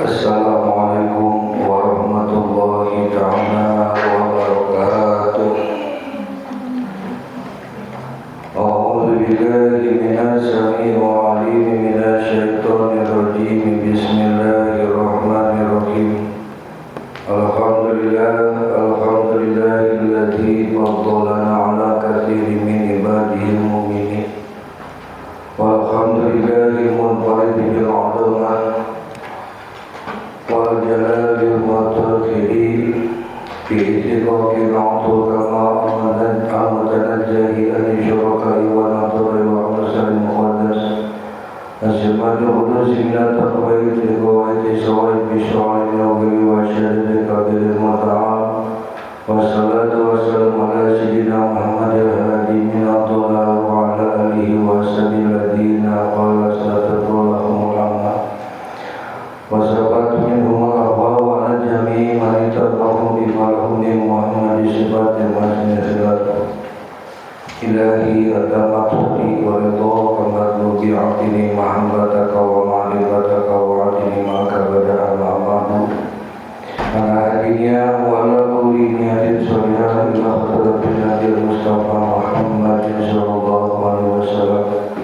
Assalamualaikum warahmatullahi ta'ala wabarakatuh. A'udzu billahi minas samii'il 'aliim minasy syaithanir rajim. Bismillahirrahmanirrahim. Alhamdulillah, alhamdulillahilladzi faddalana 'ala katsirin min ibadihil mu'minin. Walhamdulillahil munfarid bil 'azamah wal jalalil mutakhiri fi ittifaqil 'aql kama amanat jahi an syuraka'i wa nadhari wa asal muqaddas azmatu qudus min at-taqwa wa sawai bi syu'ain wa syadid qadir muta'al. Wassalatu wassalamu ala sayyidina Muhammadil hadi min ad-dhalal wa ala alihi wa sahbihi alladziina qala sataqulahumul amma wa sabatu minhum al-ahwa wa ala jami'i man ittaba'ahum bima lahum min Muhammadin sifatin wa sunnati ilahi ada maqsudi wa ridha kama nubi atini mahambataka wa ma'rifataka wa atini ma kabada al-amadu ala hadinya wa ala kulli niyatin sholihah ila hadratin Nabi Mustafa Muhammadin sallallahu alaihi wasallam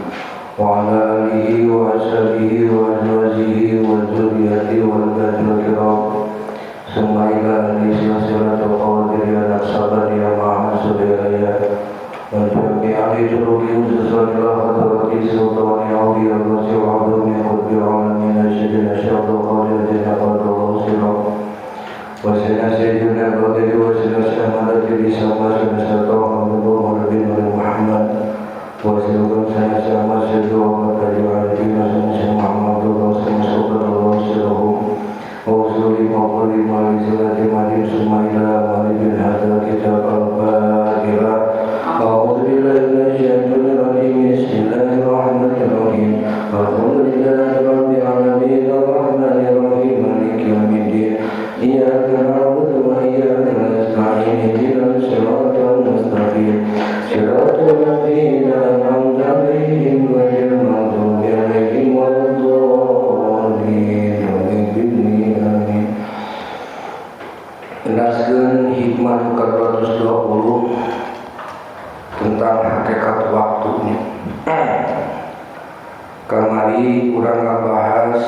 wa ala alihi wa ashabihi wa azwajihi wa dzurriyyatihi wal bani kiram summa ila ahli silsilatul qadiriyah naqsabaniya ma'a sudaya wa jami'i turuqi khususan ila hadrati sultani awliya rasul azmi qutbil alamin sayyidina syaikhul qadir jannah sirah wa sayyidina sayyidina qadir wa sayyidina Ahmad bi sama sayyidina Muhammad Muhammad wa sayyidina sayyidina sayyidina Muhammad Muhammad sallallahu alaihi wasallam wa usuli maqali malizati majid summa ila malibin hadza kitab al-fatihah. A'udzu billahi minasy syaithanir rajim. Bismillahirrahmanirrahim. Alhamdulillahi rabbil alamin arrahmanir rahim maliki yaumiddin. Iyyaka na'budu wa iyyaka nasta'in. Ihdinas siratal mustaqim. Siratal ladzina an'amta 'alaihim ghairil maghdubi 'alaihim waladdallin. Amin. Jelaskeun hikmah ke-220 tentang hakikat waktunya. Kamari urang ngabahas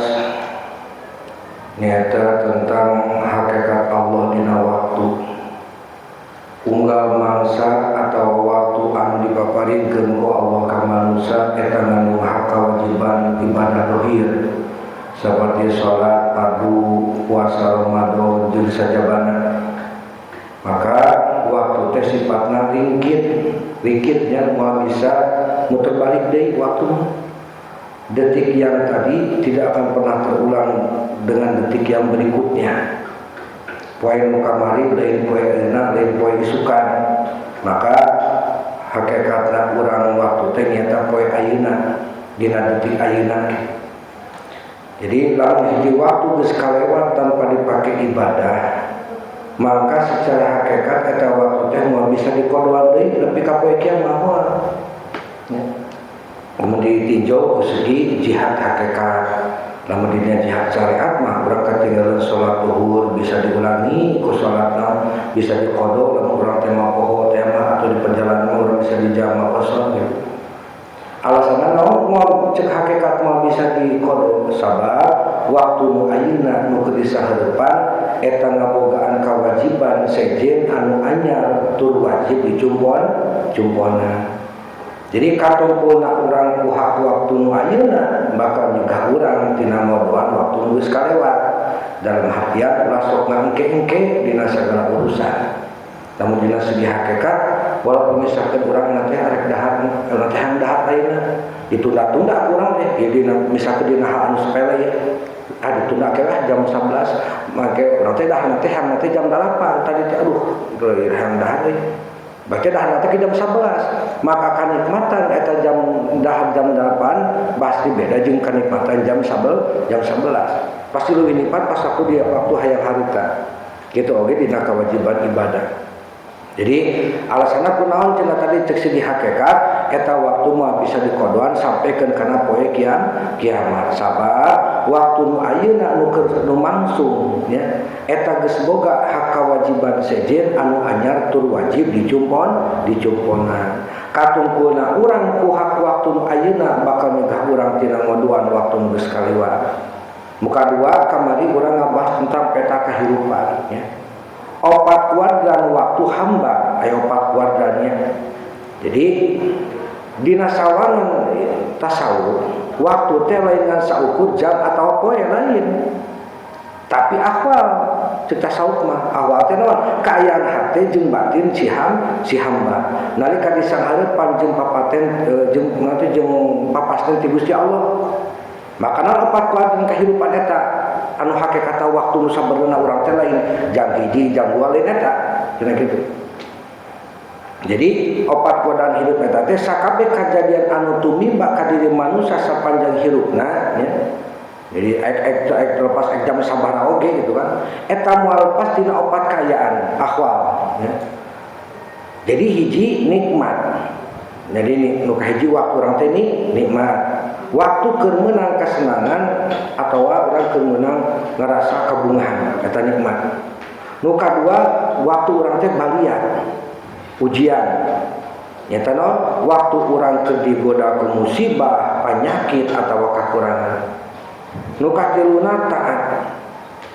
nyata tentang hakikat Allah dina waktu. Unggal mangsa atau waktu anu dipaparinkeun ku Allah ka manusia eta ngandung hak kewajiban ibadah dohir seperti sholat, fardu, puasa Ramadan jeung sajabana. Maka waktu teh sifatna ringkit, ringkitnya moal bisa muter balik deui waktu. Detik yang tadi tidak akan pernah terulang dengan detik yang berikutnya. Poe nu kamari lain poe euna, lain poe isukan. Maka hakikatna urang waktu teh nyata poe ayeuna dina detik ayeuna. Jadi lamun hiji waktu geus kalewat tanpa dipake ibadah, maka secara hakikat eta waktu teh moal bisa dikodoan deui nepi ka poe kiamat moal. Ya. Lamun ditinjau ku segi jihad hakikat, lamun dina jihad syariat mah urang katinggalan salat zuhur bisa diulangi ku salatna, bisa diqodo lamun urang teh mah poho teh mah atau di perjalanan mah urang bisa dijama kosong gitu. Alasanna naon moal cek hakikat moal bisa diqodo sabab waktu nu ayeuna nu keur disaheurepan eta ngabogaan kawajiban sejen anu anyar tur wajib dicumpon cumpona. Jadi katumpulna urang ku hak waktu nu ayeuna bakal nyegah urang tina modoan waktu nu geus kalewat. Dalam hatian ulah sok ngangke-engke dina sagala urusan. Namun dina segi hakikat walaupun misalkan urang nanti arek dahar nanti hang dahar ayeuna ditunda-tunda ku urang teh ya dina misalkan dina hal anu sepele ya ah ditunda ke lah jam 11 make urang teh dahar nanti hang nanti jam 8 tadi teh aduh hang dahar euy. Baca dahar nanti ke jam 11 maka kanikmatan eta jam dahar jam 8 pasti beda jeung kanikmatan jam 11 jam 11 pasti leuwih nikmat pas aku dia waktu hayang harita gitu oge dina kewajiban ibadah. Jadi alasanna kunaon cenah tadi cek segi hakikat Eta waktu mah bisa dikodoan sampaikan kana poe kiamat. Sabab waktu nu ayeuna nu keur nu mangsung nya eta geus boga hak kewajiban sejen anu anyar tur wajib dicumponan. Katungkulna urang ku hak waktu nu ayeuna bakal nyegah urang tina ngodoan waktu nu geus kaliwat. Muka dua kamari urang ngabahas tentang peta kehidupan ya. Opat kuadran waktu hamba, aya opat kuadrannya. Jadi dina sawangan tasawuf, waktu teh lain ngan saukur jam atau poe lain. Tapi ahwal cek tasawuf mah, ahwal teh naon? Kaayaan hate jeung batin si hamba. Nalika disanghareupan jeung papaten jeung nanti jeung papasten ti Gusti Allah. Makana opat kuadran kehidupan eta anu hakikata waktu nu sabenerna urang teh lain jam 1 jam 2 lain eta cenah kitu. Jadi opat kuadran hidup eta teh sakabeh kajadian anu tumiba ka diri manusia sapanjang hirupna nya. Jadi ek lepas ek jam sabaraha oge gitu kan. Eta moal lepas tina opat kaayaan ahwal nya. Jadi hiji nikmat. Jadi nu kahiji waktu urang teh nikmat. Waktu keur meunang kasenangan atawa urang keur meunang ngarasa kabungahan eta nikmat. Nu kadua waktu urang teh baliat ujian. Nyata naon? Waktu urang keur digoda ku musibah, penyakit atawa kakurangan. Nu katiluna taat.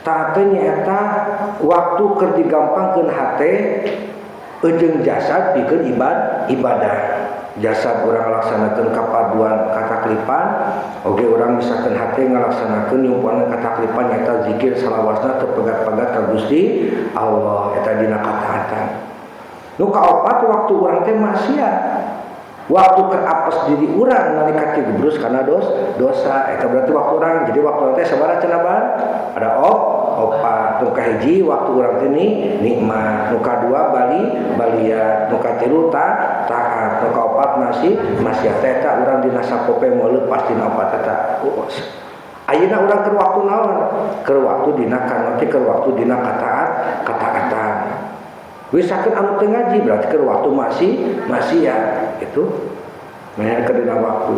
Taat teh nyaeta waktu keur digampangkeun hate jeung jasad pikeun ibadah. Jasad urang ngalaksanakeun kapaduan kataklipan, oge urang misalkan hate ngalaksanakeun nyumpuan kataklipan nyata zikir salawasna teu pegat-pegat ka Gusti Allah eta dina kataatan. Nu kaopat waktu urang teh maksiat. Waktu keur apes diri urang nalika tigebrus kana dosa eta berarti waktu urang. Jadi waktu urang teh sabaraha cenah bahan? Ada opat. Nu kahiji waktu urang teh nikmat, nu kadua baliat, nu katilu taat, nu kaopat masih maksiat. Eta urang dina sapope moal leupas dina opat eta. Ayeuna urang keur waktu naon? Keur waktu dina kanoti, keur waktu dina kataatan. Wisakeun anu teu ngaji berarti keur waktu masih maksiat itu meh keur dina waktu.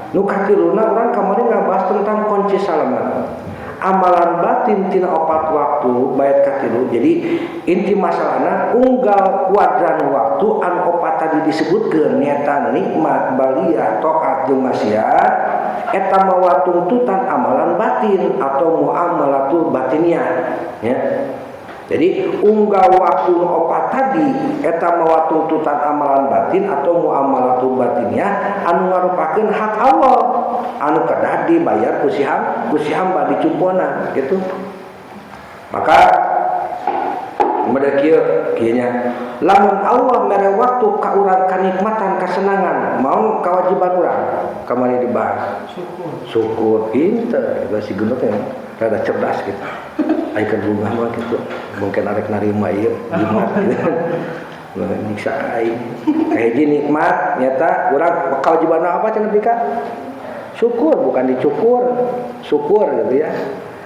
Nu katiluna urang kamari ngabahas tentang kunci salamet. Amalan batin tina opat waktu bait katilu. Jadi inti masalahna unggal kuadran waktu anu opat tadi disebutkeun nyaeta nikmat, baliah, taat jeung maksiat eta mawa tuntutan amalan batin atau muamalatul batinnya ya. Jadi unggal waktu nu opat tadi eta mawa tuntutan amalan batin atau muamalatul batinnya anu ngarupakeun hak Allah anu kedah dibayar ku si hamba dicumpona gitu. Maka kieu kieu nya lamun Allah mere waktu ka urang kanikmatan kasenangan mau kewajiban urang kamari dibahas syukur pinter si gendut ya rada cerdas gitu. Ai keur bunga mah gitu mungkin arek narima ieu jimat gitu. Nyiksa aing. Kahiji nikmat nyata urang kewajiban apa cenah pika? Syukur bukan dicukur, syukur gitu ya.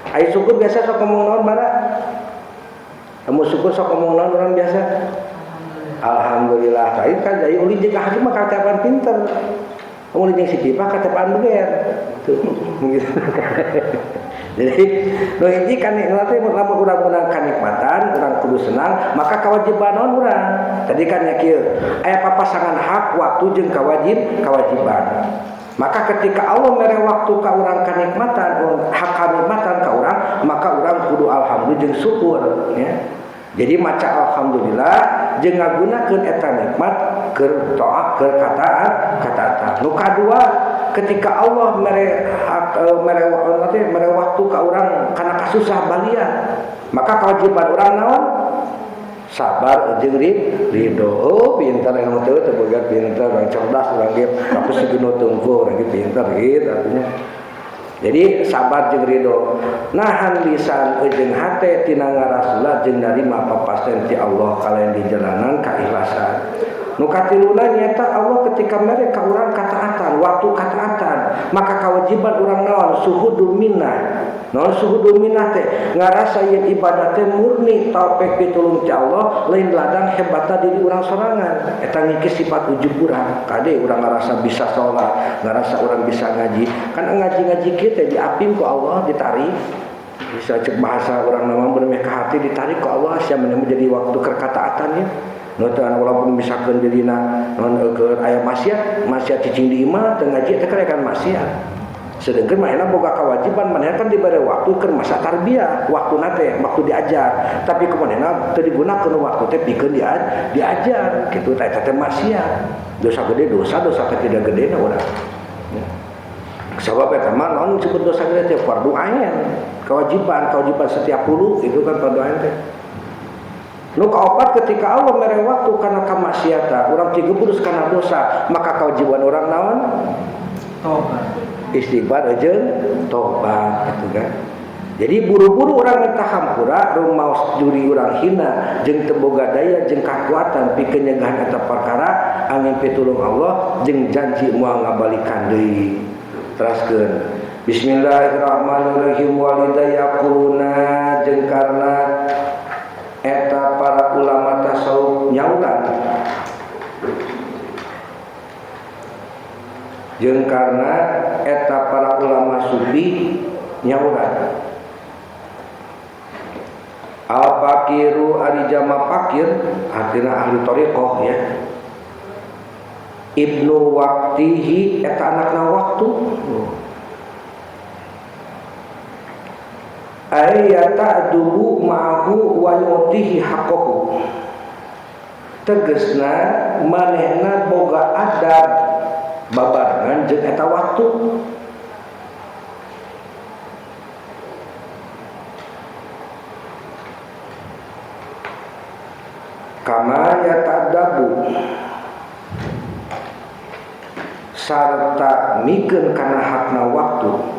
Ai syukur biasa sok ngomong naon bara? Kamu syukur sok ngomong naon urang biasa? Alhamdulillah. Ai kan ai ulin jeung ahli mah kacapan pinter. Ulin jeung si Pipa kacapan beger. Tuh. Jadi nu hiji kan nanti lamun urang meunang kanikmatan, urang kudu senang, maka kewajiban naon urang? Tadi kan nya kieu, aya papasangan hak waktu jeung kewajiban. Maka ketika Allah mere waktu ka urang kanikmatan, hak kanikmatan ka urang, maka urang kudu alhamdulillah jeung syukur ya. Jadi maca alhamdulillah jeung ngagunakeun eta nikmat keur taat, keur kataatan. Nu kadua ketika Allah mere hak mere mere waktu ka urang kana kasusah balia, maka kewajiban urang naon? Sabar jeung ridho. Oh pintar yang teu teu boga pintar, urang cerdas urang ge, tapi si geuneuh tungku urang ge pintar gitu artinya. Jadi sabar jeung ridho, nahan lisan jeung hate tina ngarasula jeung narima papasten ti Allah kalayan di jalanan kaikhlasan. Nu katiluna nyaeta Allah ketika mere ka urang kataatan, waktu kataatan, kewajiban, maka kewajiban urang naon suhudul minnah. Naon suhudul minnah teh ngarasa yen ibadah teh murni taufik pitulung ti Allah, lain ladang hebatna diri urang sorangan. Eta ngikis sifat ujub urang. Kade urang ngarasa bisa sholat, ngarasa urang bisa ngaji. Kan ngaji-ngaji kieu teh diapim ku Allah, ditarik. Bisa cek bahasa urang nama bermeh ka hati ditarik ku Allah sia menjadi waktu kerkataatan ya. Nutan walaupun misalkan dirina non keur aya maksiat, maksiat cicing di imah teu ngaji teh kan maksiat. Sedengkeun manehna boga kewajiban, manehna kan dibere waktu keur masa tarbiyah, waktuna teh waktu diajar. Tapi ku manehna teu digunakeun waktu teh pikeun diajar kitu teh eta teh maksiat. Dosa gede dosa, dosa ketidak gede na urang. Sabab eta mah naon disebut dosa gede teh fardu ain, kewajiban, kewajiban setiap hulu itu kan fardu ain teh. Nu kaopat ketika Allah mere waktu kana kamaksiatan, urang tigeburus kana dosa, maka kewajiban urang naon? Tobat. Istighfar jeung tobat gitu kan. Jadi buru-buru urang minta hampura, rumaos diri urang hina jeung teu boga daya jeung kakuatan pikeun nyegahan eta perkara, angin pitulung Allah jeung janji moal ngabalikan deui. Teraskeun. Bismillahirrahmanirrahim walidayaquluna jeung karena eta para ulama tasawuf nyauran jeung karena eta para ulama sufi nyauran al fakiru ari jama fakir artina ahli thariqah ya ibnu waqtihi eta anakna waktu ayata'dubu ma'ahu wa yu'tihi haqqahu tegesna manehna boga adab babarengan jeung eta waktu kama yata'dabu sarta mikeun kana hakna waktu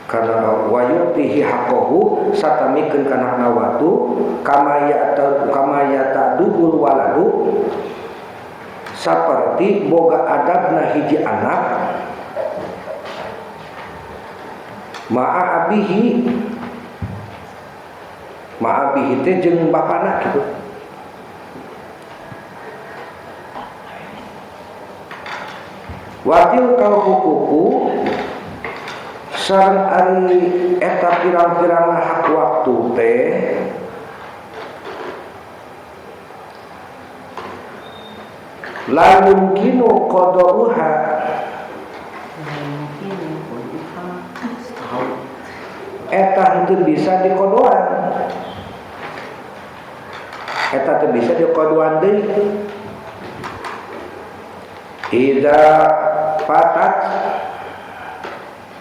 karena wayutihi haqqahu sarta mikeun kana hakna waktu kama yata kama yata'dubul waladu saperti boga adabna hiji anak ma'a abihi teh jeung bapana kitu. Watil kal hukuku sareng ari eta pirang-pirang hak waktu teh la yumkinu qada'uha eta henteu bisa dikodoan eta teu bisa dikodoan deui idza fatat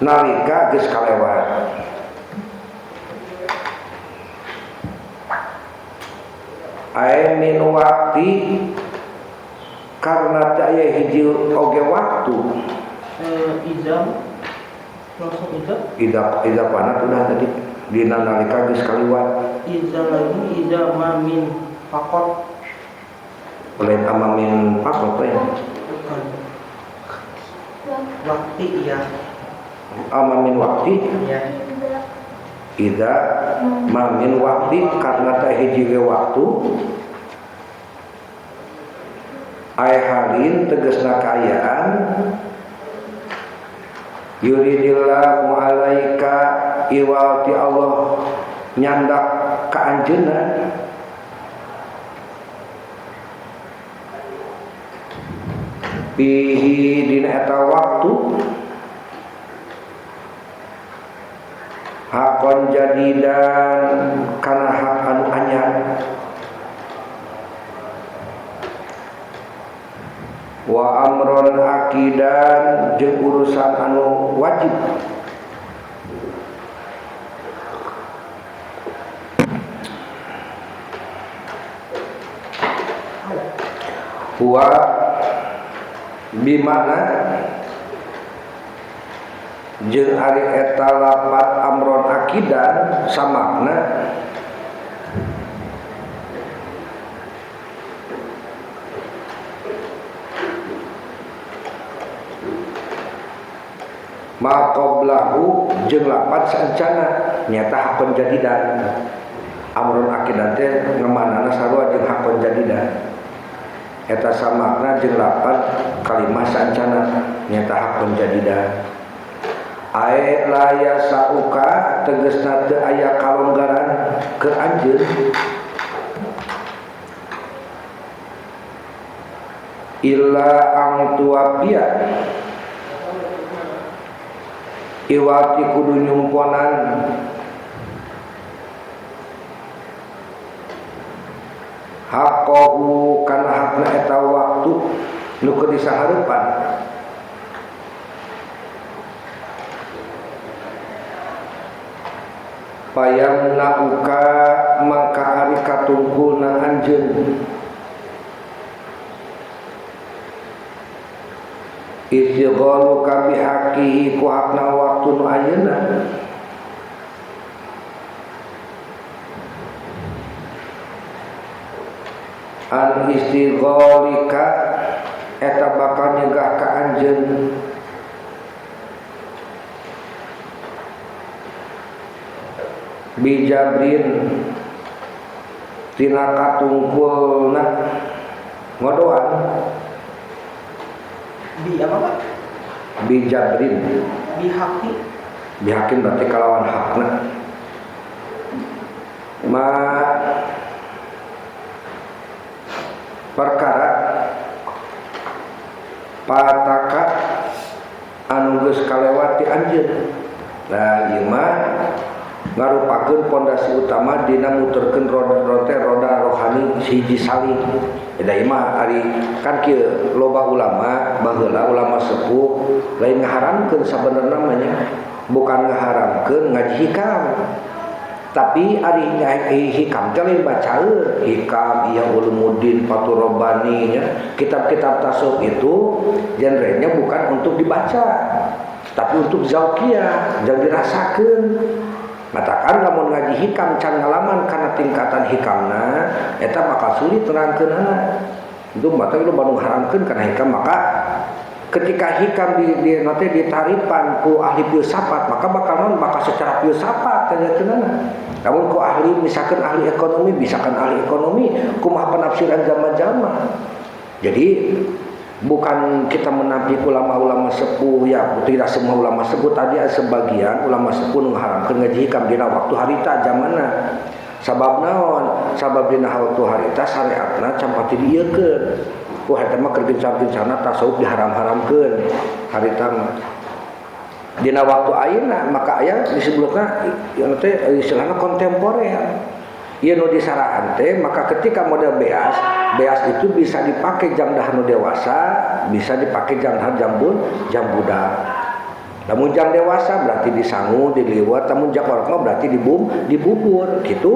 nalika geus kalewat ae min waqti karena teu aya hiji oge waktu idza langsung idza idza panat udah tadi dina nalika geus kaliwat idza lagi idza ma min faqat lain ama min faqat ya bukan waktu iya ama min wakti iya idza ma min wakti karena teh hiji waktu ay halin tegesna kaayaan yuridillahu alaika iwal ti Allah nyandak ka anjeunna bihi dina eta waktu hakon jadidan kana hak anu anyar wa amron akidan jeung urusan anu wajib wa bimana jeung ari eta lapat amron akidan samakna Ma qablahu jeung lapat saencana nyata hakon jadidan. Amrun akidan teh ngemanana sarua jeung hakon jadidan. Eta samakna jeung lapat kalimah saencana nyata hakon jadidan. Ae la yasauka tegasna teu aya kalonggaran ke anjeun illa ang tuapia iwati kudu nyumponan haqqahu kana hakna eta waktu nu keur disahareupan payam nauka mangka ari katungkulna anjeun istighaluka bihaqihi ku hakna waktu nu ayeuna an istighalika eta bakal nyegah ka anjeun bijabrin tina katungkulna ngodoan bi apa Pak? Bijabrin bihaqi bihakin berarti kalawan hakna ma perkara pataka anu geus kalewati anjeun. Nah ieu mah ngarupakeun pondasi utama dina muterkeun roda rohani hiji salih. Da ieu mah ari kan kieu loba ulama baheula ulama sepuh lain ngaharamkeun sabenerna mah nya, bukan ngaharamkeun ngaji hikam. Tapi ari hikam teh lain bacaeun, hikam Ihya Ulumuddin, Fathur Rabbani nya, kitab-kitab tasawuf itu genrenya bukan untuk dibaca, tapi untuk zauqiyah, jangan dirasakeun. Matakan lamun ngaji hikam can ngalaman kana tingkatan hikamna eta bakal sulit nerangkeunana. Itu mata lu baru haramkeun kana hikam, maka ketika hikam di nanti ditaripan ku ahli filsafat maka bakal non bakal secara filsafat ternyata. Namun ku ahli misalkan ahli ekonomi, misalkan ahli ekonomi kumaha penafsiran zaman-zaman. Jadi bukan kita menampik ulama-ulama sepuh ya, tidak semua ulama sepuh, tadi sebagian ulama sepuh mengharamkan ngaji hikam dina waktu harita zamanna. Sabab naon? Sabab dina waktu harita syariatna can pati diieukeun. Wah eta mah keur gencar-gencarna tasawuf diharam-haramkeun harita mah. Dina waktu ayeuna maka aya disebutna ieu teh istilahna kontemporer. Ieu nu disaraan teh maka ketika model beas, beas itu bisa dipakai jam dahar nu dewasa, bisa dipakai jam dahar jam budak. Lamun jam dewasa berarti disangu, diliwat, lamun jam orok mah berarti dibubur gitu.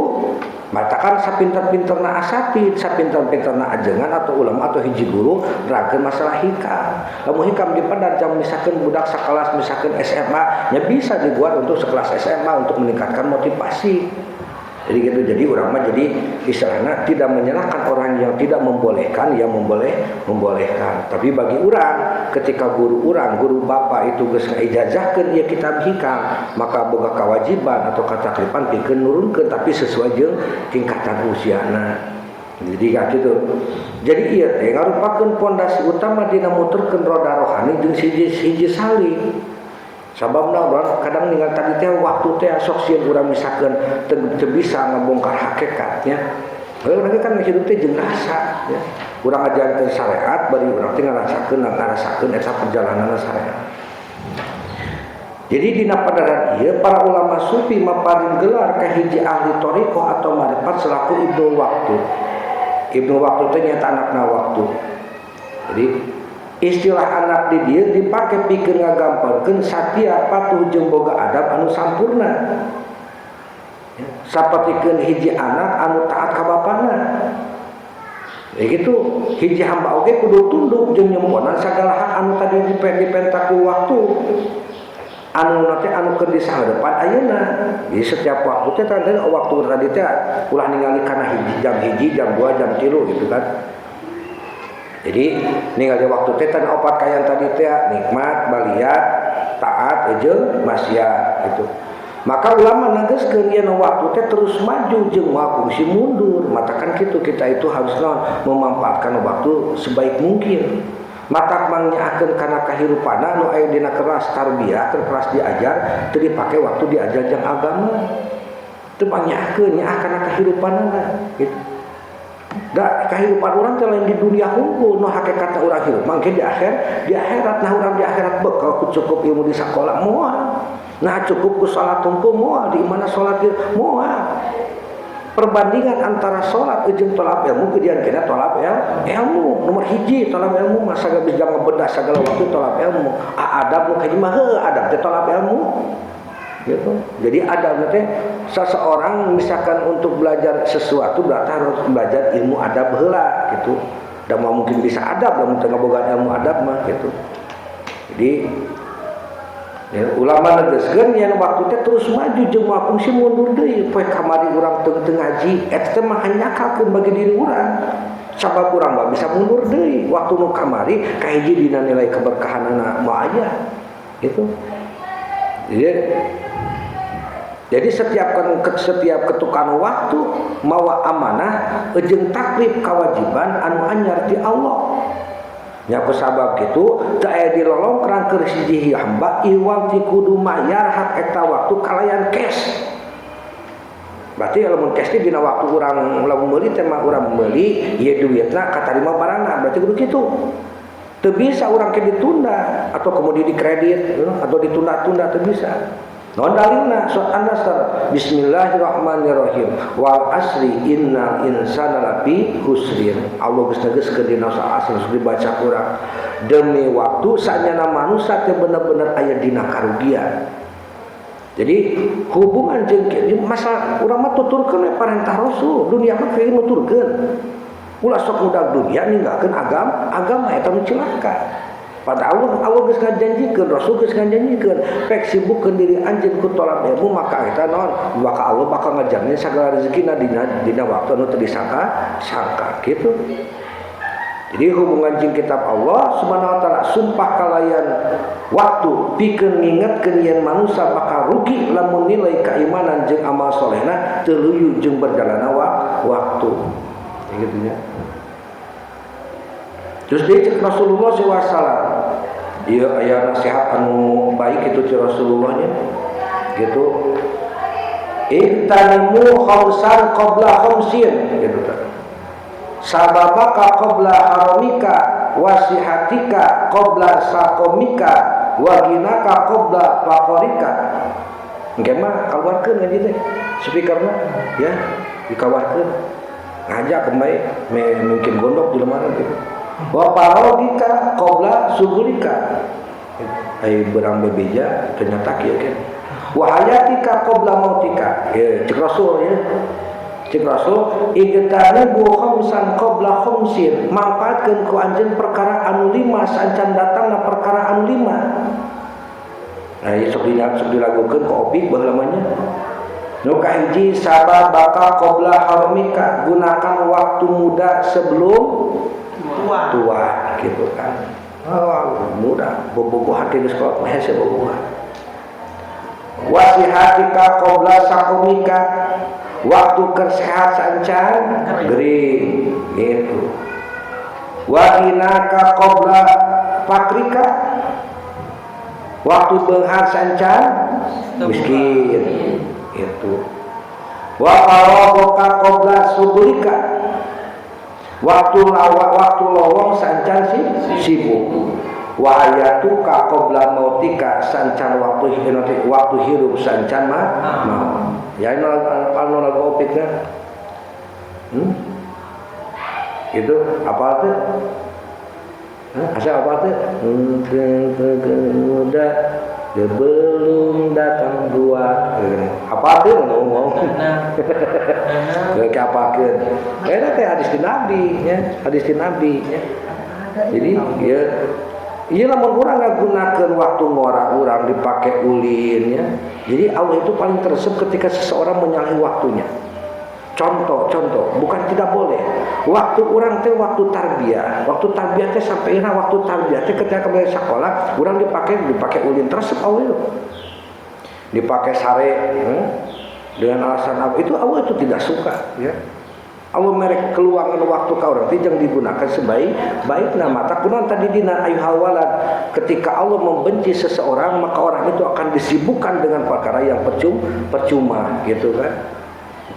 Matakan sapinter-pinterna asatid, sapinter-pinterna ajengan atau ulama atau hiji guru nerangkeun masalah hikam. Lamun hikam dipedat jam misalkan budak sakelas misalkan SMA, nya bisa dibuat untuk sekelas SMA untuk meningkatkan motivasi. Jadi gitu, jadi orang mah jadi istilahnya tidak menyalahkan orang yang tidak membolehkan, yang membolehkan. Tapi bagi orang, ketika guru orang, guru bapak itu geus ngaijazahkeun ieu kitab hikam, maka boga kewajiban atau kataklipan pikeun nurunkeun tapi sesuai jeung tingkatan usiana. Jadi kayak gitu. Jadi ieu teh ngarupakeun pondasi utama dina muterkeun roda rohani jeung hiji salih. Sababna urang kadang ninggal tadi teh waktu teh sok sieun urang misalkeun teu bisa ngabongkar hakikatnya. Heuh urang kan hidup teh jeung rasa ya. Urang ajarkeun syariat bari urang teh ngarasakeun eta perjalanan syariat. Jadi dina padaran ieu para ulama sufi maparin gelar ka hiji ahli thariqah atau marifat selaku ibnu waktu. Ibnu waktu teh nyaeta anakna waktu. Jadi istilah anak di dieu dipake pikeun ngagambarkeun satia patuh jeung boga adab anu sampurna. Sapertikeun hiji anak anu taat ka bapana. Ya gitu, hiji hamba oge kudu tunduk jeung nyemponan sagala hak anu tadi dipenta ku waktu. Anu nanti anu keur disahareupan ayeuna. Jadi setiap waktu teh tadi waktu tadi teh ulah ningali kana hiji jam 1, jam 2, jam 3 gitu kan. Jadi ningali waktu teh tan opat kayan tadi teh nikmat baliat Taat jeung maksiat gitu. Maka ulama negaskeun yen waktu teh terus maju jeung moal kungsi mundur. Matakan kitu kita itu harus naon memanfaatkan waktu sebaik mungkin. Matak mangnyaahkeun kana kahirupanna nu aya dina kelas tarbiyah, keur kelas diajar teu dipake waktu diajar jang agama. Teu mangnyaahkeun nyaah kana kahirupanna gitu. Da kahirupan urang teh lain di dunia hungkul nu hakikatna urang hirup mangke di akhir, di akhirat. Nah urang di akhirat bekal ku cukup ilmu di sakola moal. Nah cukup ku salat hungkul moal, di mana salat ge moal. Perbandingan antara salat jeung tolab ilmu gedean kena tolab ilmu nomor hiji tolab ilmu mah sagala bisa ngebedah segala waktu tolab ilmu. Adab nu kahiji mah heuh adab teh tolab ilmu. Gitu. Jadi adab teh seseorang misalkan untuk belajar sesuatu berarti harus belajar ilmu adab heula gitu. Dan mau mungkin bisa adab lamun teu ngabogaan ilmu adab mah gitu. Jadi ya, ulama negaskeun yen waktu teh terus maju jeung moal kungsi mundur deui. Poe kamari urang teu ngaji eta teh mah hanyakalkeun bagi diri urang. Sabab urang mah bisa mundur deui. Waktu nu kamari kahiji dina nilai keberkahanana moal aya. Gitu. Jadi setiap ketukan waktu mawa amanah jeung taklif kewajiban anu anyar ti Allah. Nya ku sabab kitu teu aya dilolongkrang keur hiji hamba iwal ti kudu mayar hak eta waktu kalayan cash. Berarti lamun cash teh dina waktu urang lamun meuli teh mah urang meuli ieu duitna katarima barangna berarti kudu kitu. Teu bisa urang ke ditunda atau kemudian dikredit atau ditunda-tunda teu bisa. Non dalilna surat An-Nasr Bismillahirrahmanirrahim wal asri innal insana lafi khusrin. Allah geus negeskeun dina surat Asr geus dibaca kurang. Demi waktu sanyana manusia teh bener-bener aya dina karugian. Jadi hubungan jeung masa urang mah tuturkeun we parentah Rasul, dunia mah kieu nuturkeun. Ulah sok mudah dunia ninggalkeun agama eta nu cilaka. Pada Allah, Allah geus ngajanjikeun, Rasul geus ngajanjikeun, pek sibukkeun diri anjeun ku tolab ilmu maka eta naon? Maka Allah bakal ngajamin sagala rezekina dina waktu anu teu disangka sangka gitu. Jadi hubungan jeung kitab Allah Subhanahu wa taala sumpah kalayan waktu pikeun ngingetkeun yen manusia bakal rugi lamun nilai keimanan jeung amal solehna teu luyu jeung berjalanna waktu. Gitu nya. Terus dia cek Rasulullah sallallahu alaihi wasallam. Ieu aya nasihat anu baik itu ti Rasulullahnya. Gitu. Iktanimu khamsan qabla khamsin gitu tah. Sababaka qabla haramika wasihatika qabla saqamika wa ginaka qabla faqarika. Engke mah kaluarkeun ngaji teh speakerna ya dikawarkeun. Ngajak kembali mungkin gondok di lemari gitu. Wa parogika qabla sugulika. Ai berang bebeja ternyata kieu kan. Wa hayatika qabla mautika. Ya cek Rasul ya. Cek Rasul igtanibu khamsan qabla khamsin. Manfaatkeun ku anjeun perkara anu lima saencan datangna perkara anu lima. Nah, ieu sok dilagukeun ku opik baheula mah nya. Nu kahiji sababaka qabla haramika, gunakan waktu muda sebelum tua. Tua gitu kan. Oh, muda bobogohan ke sekolah mah hese bobogohan. Wasihatika qabla sakumika, waktu keur sehat saencan gering gitu. Wa ginaka qabla fakrika, waktu beunghar saencan miskin gitu. Wa faragaka qabla sugulika, waktu lawak waktu lowong sancan sibuk. Wa hayatuka qabla mautika, sancan waktu waktu hirup sancan mah mau. Ya ini anu lagu opikna. Itu apa tuh? Asa apa tuh? Muda belum datang dua. Apa tuh ngomong? Kayak apa tuh? Kayaknya teh hadis di Nabi, ya, hadis di Nabi, ya. Jadi ya, iya lamun urang ngagunakeun waktu ngora urang dipake ulin ya. Jadi Allah itu paling teresep ketika seseorang menyalahi waktunya. Contoh-contoh, bukan tidak boleh. Waktu urang teh waktu tarbiyah teh sampai ina waktu tarbiyah teh ketika kembali sekolah, urang dipakai ulin tersep awal. Dipakai sare dengan alasan apa itu Allah itu tidak suka ya. Allah merek keluangan waktu ka urang teh jangan digunakan sebaik-baikna. Mata kunaon tadi dina ayuhal walad, ketika Allah membenci seseorang maka orang itu akan disibukkan dengan perkara yang percuma gitu kan.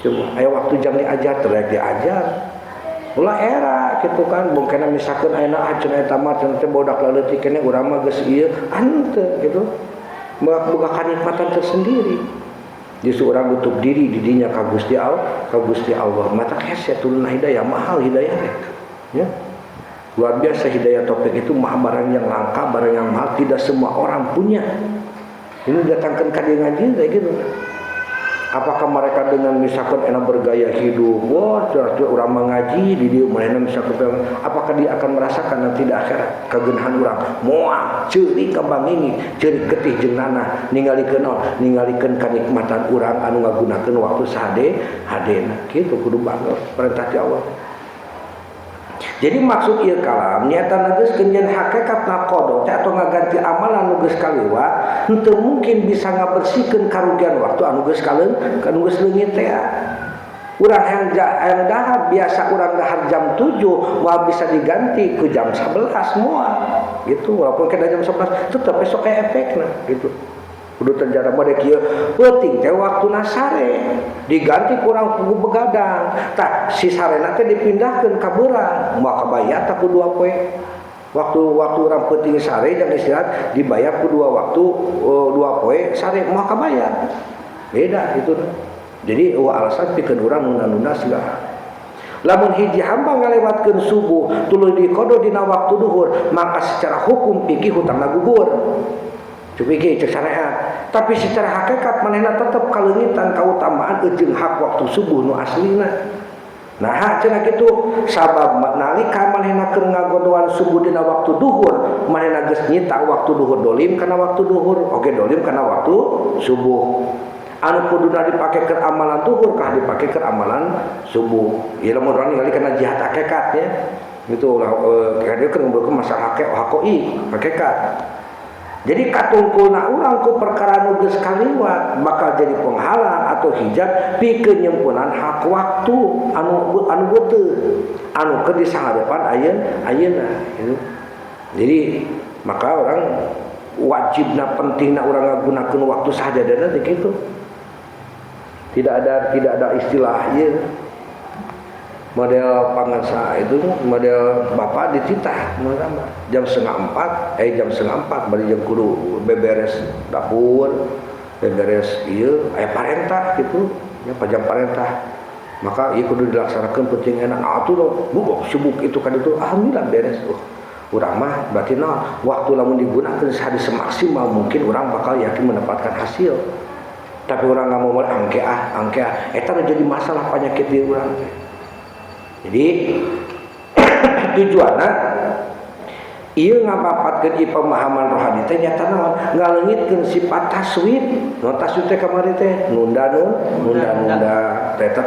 Cuma aya waktu jam diajar terek diajar. Ulah era gitu kan, mungkin misalkan ayeuna ah cenah eta mah cenah teh bodak leutik keneh urang mah geus ieu henteu gitu. Boga kanikmatan tersendiri. Justru orang nutup diri di dinya ka Gusti Allah, ka Gusti Allah. Mata hese turun hidayah, mahal hidayah teh. Ya. Luar biasa hidayah topik itu mah barang yang langka, barang yang mahal, tidak semua orang punya. Ini datangkan ka dieu ngaji kayak gitu. Apakah mereka dengan misalkan enak bergaya hidup, wah, orang mengaji di dieu manehna misalkan, apakah dia akan merasakan nanti di akhirat kagenahan urang? Moal ceurik ka bangingi, ceurik getih jeung nanah, ningalikeun naon? Ningalikeun kanikmatan urang anu ngagunakeun waktu sahade hadena. Kitu kudu bangga perintah ti Allah. Jadi maksud ieu kalam nyata geus yen hakikat qada teh atau ngaganti amalan nu geus kaliwat henteu mungkin bisa ngabersihkeun karugian waktu anu geus kaleung anu geus leungit teh. Urang yang dahar biasa urang dahar jam 7 moal bisa diganti ke jam 11 moal gitu, walaupun kena jam 11 tetep esok aya efekna gitu. Kudu terjadi mode kieu peuting teh waktuna sare diganti kurang kudu begadang tah si sarena teh dipindahkeun ka beurang moal kabayar tah ku 2 poe. Waktu urang peuting sare jam istirahat dibayar ku 2 waktu 2 poe sare moal kabayar. Beda itu. Jadi eueuh alasan pikeun urang nunda-nunda segala. Lamun hiji hamba ngalewatkeun subuh tuluy dikodo dina waktu duhur maka secara hukum fikih hutangna gugur. Cupiki cek syariat, tapi secara hakikat manehna tetep kaleungitan kautamaan jeung hak waktu subuh nu aslina. Nah, cenah kitu sabab nalika manehna keur ngagodoan subuh dina waktu duhur, manehna geus nyita waktu duhur dolim kana waktu duhur, oge dolim kana waktu subuh. Anu kuduna dipake keur amalan duhur kah dipake keur amalan subuh. Ieu lamun urang ningali kana jihad hakikatnya. Itu ulah keur ngobrolkeun masalah hakoi, hakikat. Jadi katungkulna urang ku perkara nu geus kaliwat bakal jadi penghalang atau hijab pikeun nyempunan hak waktu anu anu beuteung anu keur disaharepan ayeuna gitu. Jadi maka orang wajibna pentingna urang ngagunakeun waktu sahajadana teh kitu. Tidak ada istilah ieu. Model pangasa itu model bapak dititah jam 3:30 jam 3:30 bari jam kudu beberes dapur beberes ieu aya parentah gitu ya jam parentah maka ieu kudu dilaksanakeun penting enak atuh bubuk sibuk itu kan itu alhamdulillah beres. Urang mah berarti naon waktu lamun digunakeun sehari semaksimal mungkin urang bakal yakin mendapatkan hasil. Tapi urang nggak mau angke ah eta jadi masalah penyakit di urang teh. Jadi tujuanna ieu ngapapatkeun ieu pemahaman rohani teh nyata naon ngaleungitkeun sifat taswif. Nu taswif teh kamari teh nunda nunda teh teh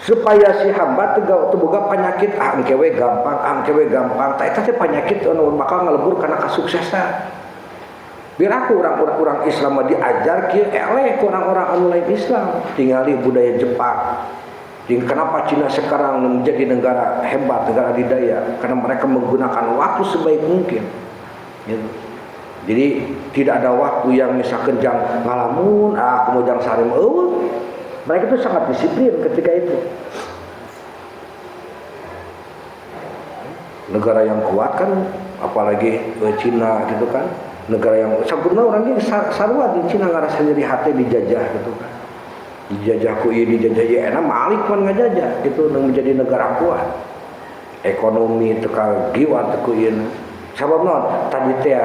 supaya si hamba teu boga penyakit ah engke we gampang tah eta teh penyakit anu bakal ngalebur kana kasuksesan. Biar aku orang-orang Islam mah diajar kieu eleh ku orang-orang anu lain Islam tingali budaya Jepang. Jadi kenapa Cina sekarang menjadi negara hebat, negara adidaya? Karena mereka menggunakan waktu sebaik mungkin. Gitu. Jadi tidak ada waktu yang misalkan jam ngalamun, aku mau jam sare, mereka itu sangat disiplin ketika itu. Negara yang kuat kan, apalagi Cina gitu kan, negara yang sempurna orangnya sarua di Cina ngerasa nyeri hati dijajah gitu kan. Dijajah ku ieu dijajah ieu enak malik pan ngajajah gitu menjadi negara kuat. Ekonomi teu kagiwat ku ieu. Sabab naon? Tadi teh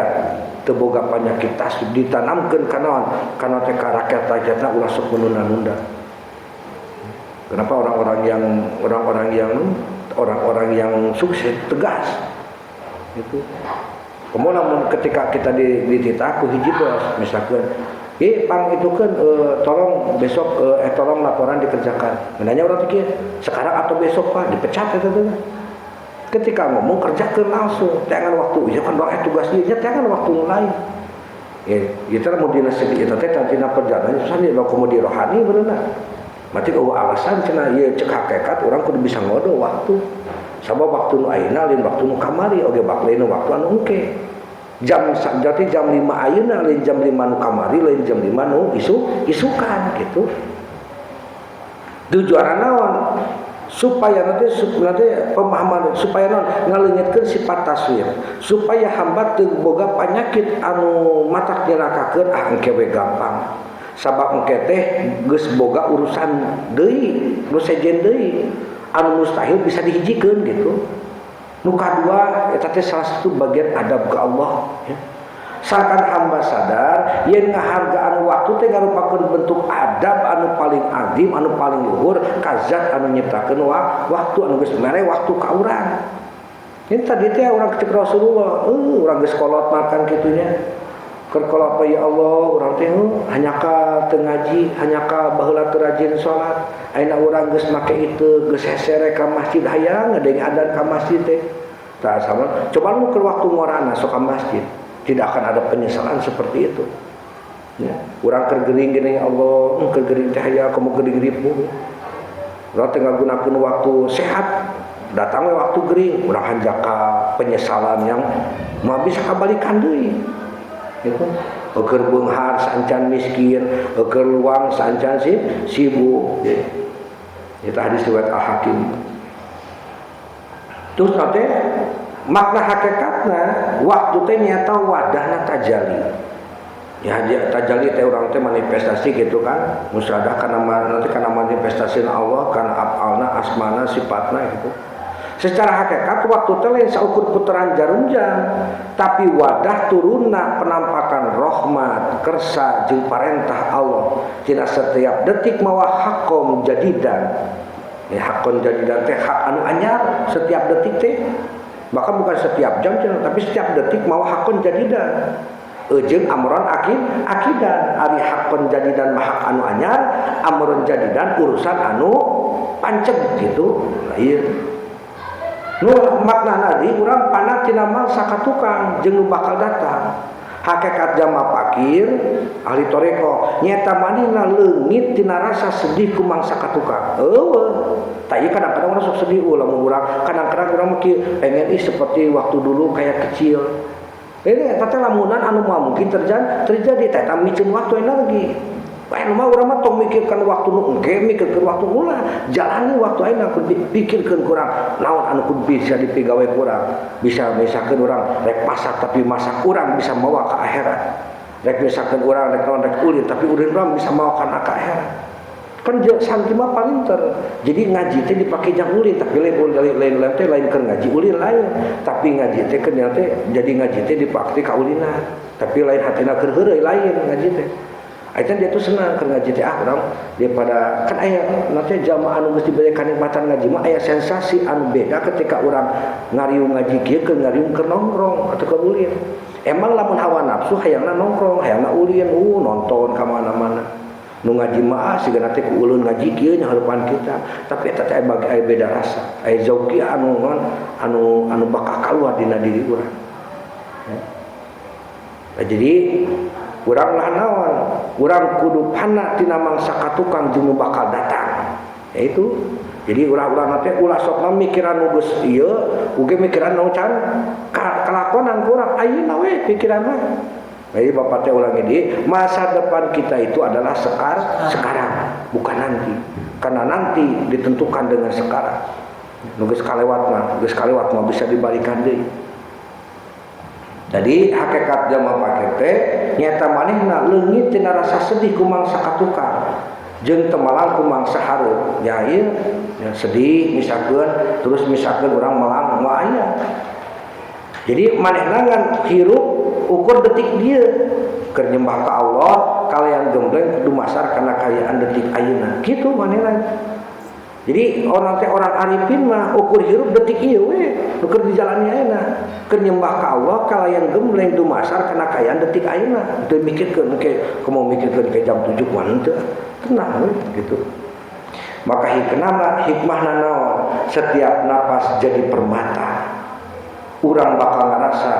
teu boga panyakit tas ditanamkeun ka naon? Kana teh ka rakyat-rakyatna ulah sok menunda-nunda. Kenapa orang-orang yang sukses tegas gitu. Kemudian ketika kita dititah ku hiji bos misalkan Pang itu kan tolong besok tolong laporan dikerjakan. Menanya orang pikir sekarang atau besok Pak dipecat itu tuh. Ketika ngomong kerjakan langsung, jangan waktu ya kan doa tugas dia, jangan waktu lain. Ya, itu mau dina segi eta teh tina perjalanan susah nih lo di rohani bener. Berarti eueuh alasan cenah ieu cek hakikat orang kudu bisa ngodo waktu. Sabab waktu nu ayeuna lain waktu nu kamari oge lain waktu anu engke. Jam jadi jam 5 ayeuna lain jam 5 nu kamari lain jam 5 nu isukan gitu. Tujuan naon? Supaya nanti pemahaman supaya naon ngaleungitkeun sifat taswir, supaya hamba teu boga penyakit anu matak nyelakakeun ah engke we gampang. Sabab engke teh geus boga urusan deui, nu sejen deui anu mustahil bisa dihijikeun gitu. Nu kadua eta teh salah satu bagian adab ke Allah ya. Sangkan hamba sadar yen ngahargaan waktu teh ngarupakeun bentuk adab anu paling azim anu paling luhur ka zat anu nyiptakeun waktu anu geus mere waktu ka urang. Ini tadi teh urang cek Rasulullah, urang geus kolot makan kitunya. Keur kolot ya Allah urang teh hanya ka teu ngaji, hanya ka baheula teu rajin salat. Ayeuna urang geus make itu geus hesere ka masjid hayang ngadenge adzan ka masjid teh. Tah sama coba lu ke waktu ngorana sok ka masjid, tidak akan ada penyesalan seperti itu. Ya, urang keur gering geuning ya Allah, keur gering teh hayang komo gering ripuh. Urang teh ngagunakeun waktu sehat, datang we waktu gering, urang hanjaka penyesalan yang moal bisa kabalikan deui. Gitu. Keur beunghar saacan miskin, keur luang saacan sibuk. Ya. Itu hadis riwayat Al-Hakim. Terus nanti makna hakikatna waktu teh nyata wadahna tajali. Ya dia tajali teh urang teh manifestasi gitu kan, musyahadah kana nanti kana manifestasi Allah kana afalna asmana sifatna gitu. Secara hakikat waktu teh lain saukur putaran jarum jam, tapi wadah turunna penampakan rahmat, kersa jeung parentah Allah tina setiap detik mawa haqqon jadidan. Ya haqqon jadidan teh hak anu anyar setiap detik teh. Bahkan bukan setiap jam cenah, tapi setiap detik mawa haqqon jadidan. Ejeung amron akidan ari haqqon jadidan mah hak anu anyar, amron jadidan urusan anu panceg gitu. Nah, ieu nu makna nadi urang pana tina mangsa ka tukang jeung nu bakal datang. Hakikat jama fakir ahli toreko nyata manehna leungit tina rasa sedih ku mangsa ka tukang. Eueuh tah ieu kadang-kadang urang sok sedih lamun urang kadang-kadang urang mah pengen ih seperti waktu dulu kayak kecil. Ini eta teh lamunan anu moal mungkin terjadi teh eta miceun waktu energi. Lain mah urang mah tong mikirkan waktu nu engke, mikirkeun waktu ulah, jalani waktu ayeuna kudu pikirkeun kurang naon anu kudu bisa dipigawe kurang. Bisa misalkeun urang rek masak tapi masak urang bisa mawa ka akhirat. Rek misalkeun urang rek naon rek ulin tapi ulin urang bisa mawa kana ka akhirat. Kan santri mah palinter. Jadi ngaji teh dipake jang ulin tapi lain lain lain teh lain keur ngaji ulin lain. Tapi ngaji teh keur teh jadi ngaji teh dipake ka ulinan. Tapi lain hatina keur heureuy lain ngaji teh. Akhirnya dia tuh senang keur ngaji teh ah urang daripada kan aya nanti jamaah anu geus diberi kanikmatan ngaji mah aya sensasi anu beda ketika urang ngariung ngaji kieu keur ngariung keur nongkrong atau keur ulin. Emang lamun hawa nafsu hayangna nongkrong, hayangna ulin, nonton ka mana-mana. Nu ngaji mah ah siga teh ku ulun ngaji kieu nya harapan kita. Tapi eta teh bagi aya beda rasa. Aya zauki anu anu anu bakal kaluar dina diri urang. Ya. Nah, jadi urang lah naon, urang kudu pana tina mangsa ka tukang jeung nu bakal datang. Ya itu. Jadi urang-urang teh ulah sok mah mikiran nu geus ieu, uge mikiran nu can kalakonan kurang ayeuna we pikiran mah. Jadi bapak teh ulangi di masa depan kita itu adalah sekarang, bukan nanti. Karena nanti ditentukan dengan sekarang. Nu geus kalewat mah, geus kalewat mah bisa dibalikan deui. Jadi hakikat jama fakir teh nyata manehna leungit tina rasa sedih ku mangsa ka tukang jeung teu melang ku mangsa hareup. Ya ieu ya, sedih misalkeun terus misalkeun urang melang moal aya. Jadi manehna ngan hirup ukur detik dia keur nyembah ka Allah kalayan gembleng kudu masar kana kaayaan detik ayeuna. Kitu manehna. Jadi orang teh orang arifin mah ukur hirup detik ieu we, nu keur dijalani ayeuna. Keur nyembah ka Allah kalayan gembleng dumasar kana kaayaan detik ayeuna. Teu mikirkeun engke kumaha mikirkeun ke jam 7 kumaha henteu. Tenang we gitu. Maka hikmahna naon? Setiap napas jadi permata. Urang bakal ngarasa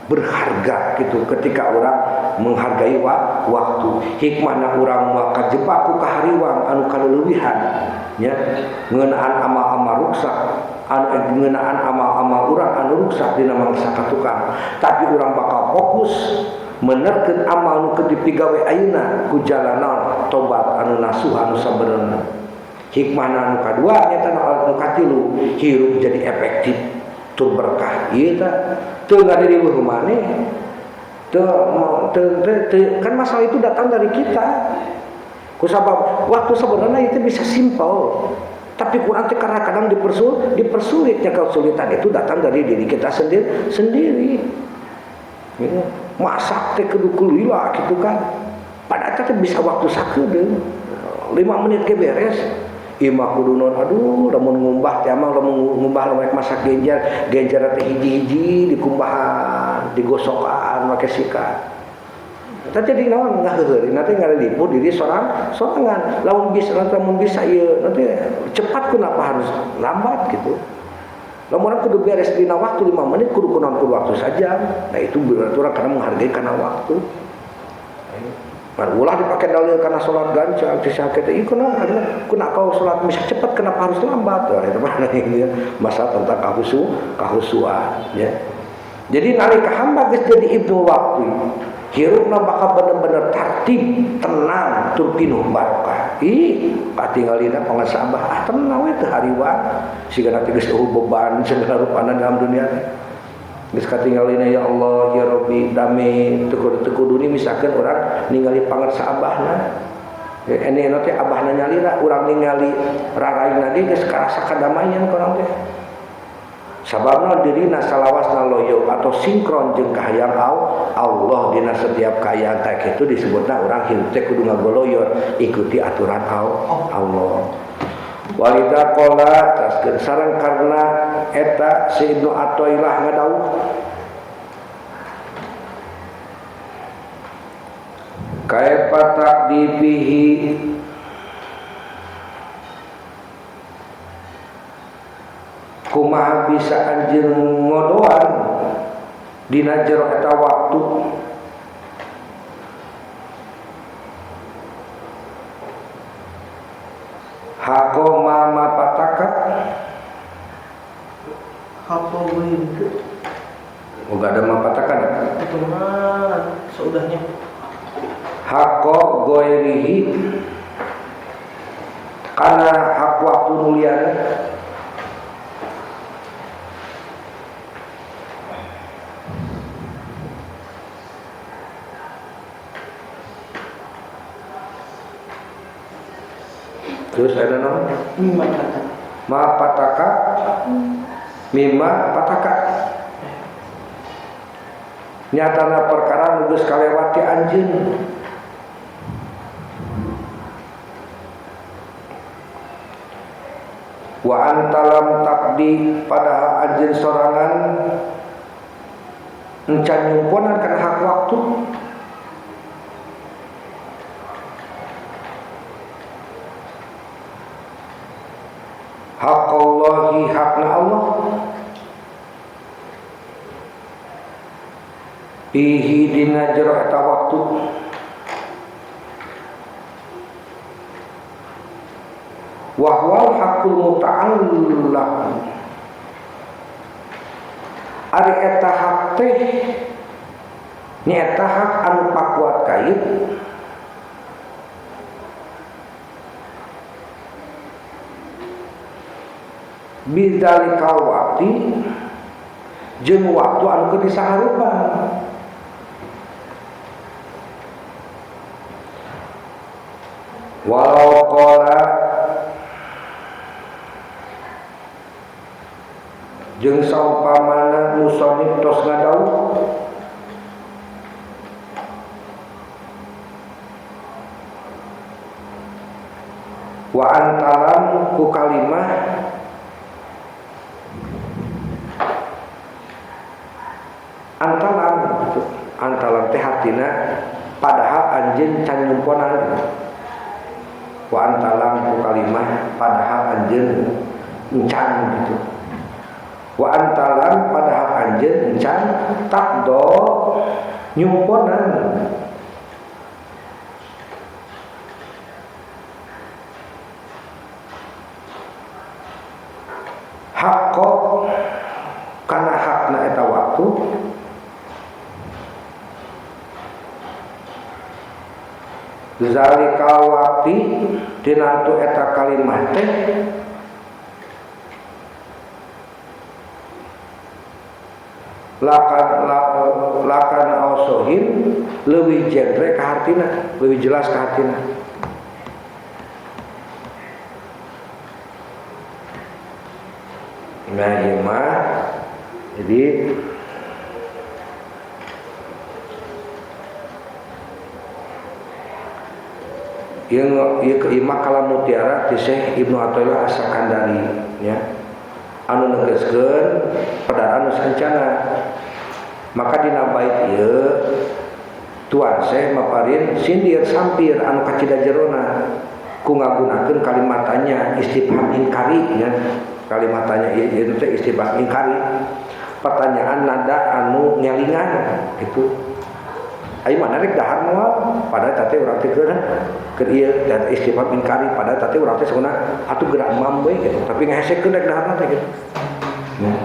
berharga gitu ketika orang menghargai waktu. Hikmahna urang mah kajebak ku kahariwang anu kaleuwihan nya, ngeunaan amal-amal ruksak anu ngeunaan amal-amal urang anu ruksak dina mangsa katukang, tapi urang bakal fokus menerkeun amal nu keur dipigawe ayeuna ku jalan naon tobat anu nasuh anu sabenerna. Hikmahna anu kadua nyata anu katilu hirup jadi efektif tur berkah. Ieu tah teu ngadiriweuh maneh teu kan masalah itu datang dari kita. Kusabab waktu sebenarnya itu bisa simpel, tapi kurang teh karena kadang dipersulitnya. Kesulitan itu datang dari diri kita sendiri. Ya. Masak teh kudu lila gitu kan. Padahal teh bisa waktu sakedeung 5 menit ke beres. Imah kudu non aduh lamun ngumbah teh mah lamun ngumbah lamun masak genjer, genjer teh hiji-hiji dikumbahan, digosokan make sikat. Eta jadi naon ngaheureuy nanti ngarelipu diri sorangan. Lamun bisa lamun bisa ieu nanti cepat kenapa harus lambat gitu. Lamun urang kudu beres dina waktu 5 menit kudu kunaon kudu waktu saja. Nah itu berarti urang karena menghargai kana waktu. Nah, ulah dipakai dalil karena sholat gancang disakit ieu kunaon kau sholat bisa cepat kenapa harus lambat? Nah, itu mah ini masalah tentang kahusuan ya. Jadi nalika hamba geus jadi ibnu waktu, hirupna bakal bener-bener tertib, tenang, tur pinuh barokah. Ih, katingalina pangasabah ah tenang we teu hariwang. Siga nanti geus eueuh beban segala rupana dalam dunia teh. Geus katingalina ya Allah ya Rabbi dame teu kudu misalkan urang ningali pangersa abahna. Ene teh abahna nyalira, urang ningali raraina ge geus karasa kadamaian urang teh. Sababna dirina salawasna loyo atau sinkron jeung kahayang Allah dina setiap kahayang teh kitu disebutna urang hirup teh kudu ngagoloyor ikuti aturan Allah. Walida qala taskeun sareng karena eta si Ibnu Athaillah ngadawuh kaifa taqdibihi kumaha bisa anjeun ngodoan dina jero eta waktu hakoma ma pataka hakoin oh gak ada ma pataka itu mah seudahnya hako goirihi karena hak waktu muliana. Terus ada nama? Mimma pataka. Ma pataka. Mimma pataka. Nyatana perkara nu geus kalewati anjeun. Wa anta lam taqdi padahal anjeun sorangan encan nyumponan kana hak waktu. Hak Allahi hakna Allah fihi dina jero eta waktu wa huwal haqqul muta'allaq ari eta hak teh nyaeta hak anu pakuat kait bidzalikal waqti jeung waktu anu keur disaharupan. Walau qala jeung saumpamana musannif tos ngadawuh Wa antalam ku kalimah antalam gitu. Antalam teh hartina padahal anjeun can nyumponan. Wa antalam ku kalimah padahal anjeun encan gitu. Wa antalam padahal anjeun encan takdo nyumponan. Hakko kana hakna eta waktu zalika waqti tinantu eta kalimah teh lakan lakan ausohim leuwih jentre ka hartina, leuwih jelas ka hartina. Nah ieu mah jadi ieu mah kalam mutiara ti Syekh Ibnu Athaillah As-Sakandari ya. Anu negeskeun pedaran nu saencana. Maka dina bait ieu tuan Syekh maparin sindir sampir anu kacida jerona ku ngagunakeun kalimat tanya istifham inkari nya. Kalimat tanya ieu teh istifham inkari. Pertanyaan nada anu ngelingan gitu. Ayo mana rek dahar moal padahal teh urang teh keur ieu dan istifham inkari padahal teh urang teh sauna atuh gerak mam we gitu. Tapi ngahesekeun rek dahar teh gitu. Nah,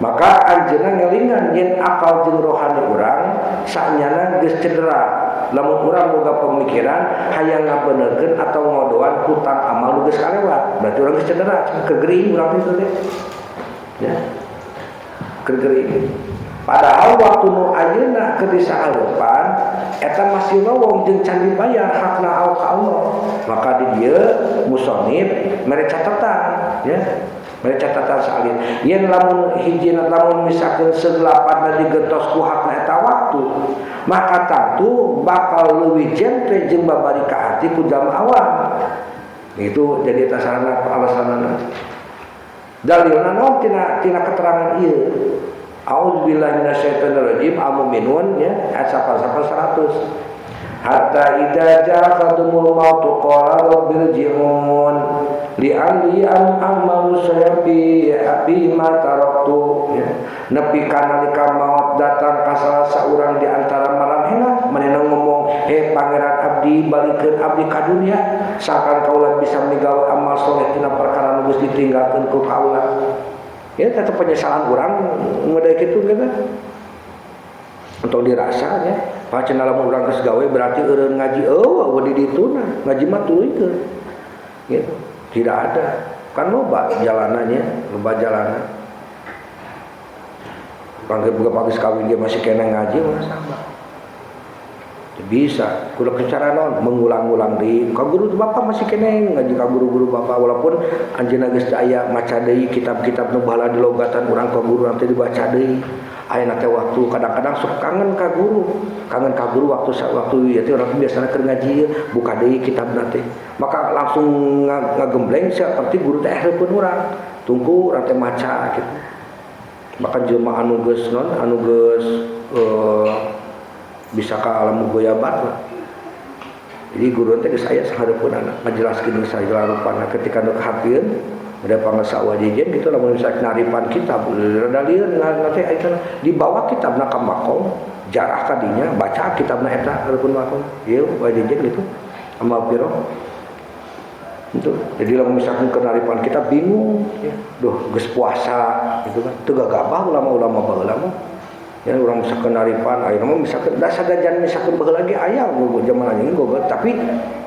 maka anjeunna ngelingan yen akal jeung rohani urang sanyana geus cedera. Lamun urang boga pemikiran hayang ngabenerkeun atau ngodoan hutang amal nu geus kalewat, berarti urang geus cedera, kegering urang teh teh. Ya. Kegering. Padahal waktu nu ayeuna keur disaarepan eta masih lowong jeung can dibayar hakna ka Allah. Maka di dieu musonib mere catatan ya. Mere catatan salin. Yen lamun hijina lamun misalkeun segelapanna digentos ku hakna eta waktu, maka tentu bakal leuwih jentre jeung babari ka hati ku jamaah awam. Itu jadi eta sarana alasanana. Dalilna naon tina keterangan ieu? A'udzubillahi minasyaitonirrajim al-mu'minun ya ayat 100. Hatta idza ja'akumul mautu qala rabbirji'un li'alli an a'malu sayyi abi ma taraktu ya. Nepi ka nalika maot datang ka salah saurang di antara maranehna manehna ngomong he pangeran abdi balikeun abdi ka dunia sangkan kaula bisa migawe amal soleh tina perkara nu geus ditinggalkeun ku kaula. Ya tetap penyesalan orang ngedai kitu gitu. Untuk dirasa ya. Pancen lamun urang geus gawe berarti eureun ngaji eueuh di dituna, ngaji mah tuluykeun. Gitu. Tidak ada. Kan loba jalanannya, loba jalanan. Urang ge boga geus kawin ge masih kena ngaji mah sama. Bisa, kudu secara non mengulang-ulang deui. Ka guru bapak masih kene ngaji ka guru-guru bapak walaupun anjeunna geus aya maca deui kitab-kitab nu baheula dilogatan urang ka guru nanti dibaca deui. Ayeuna teh waktu kadang-kadang sok kangen ka guru. Kangen ka guru waktu ieu teh urang biasana keur ngaji buka deui kitabna teh. Maka langsung ngagembleng seperti guru teh hareupeun urang. Tunggu urang teh maca gitu. Maka jelema anu geus non anu geus bisa ka alam goyabat lah. Jadi guru teh geus aya sahareupeunana ngajelaskeun sagala rupana ketika nu kahatieun bade pangasa wajejen gitu lamun misalnya naripan kitab rada lieur nanti eta dibawa kitabna ka makom jarah kadinya baca kitabna eta hareupeun makom ieu wajejen gitu amal piro itu. Jadi lamun misalkan kenaripan kita bingung ya duh geus puasa gitu kan teu gagabah ulama-ulama baheula mah. Ya urang misalkan naripan ayeuna mah misalkan da sagajan misalkan baheula lagi aya zaman anjeun gogo tapi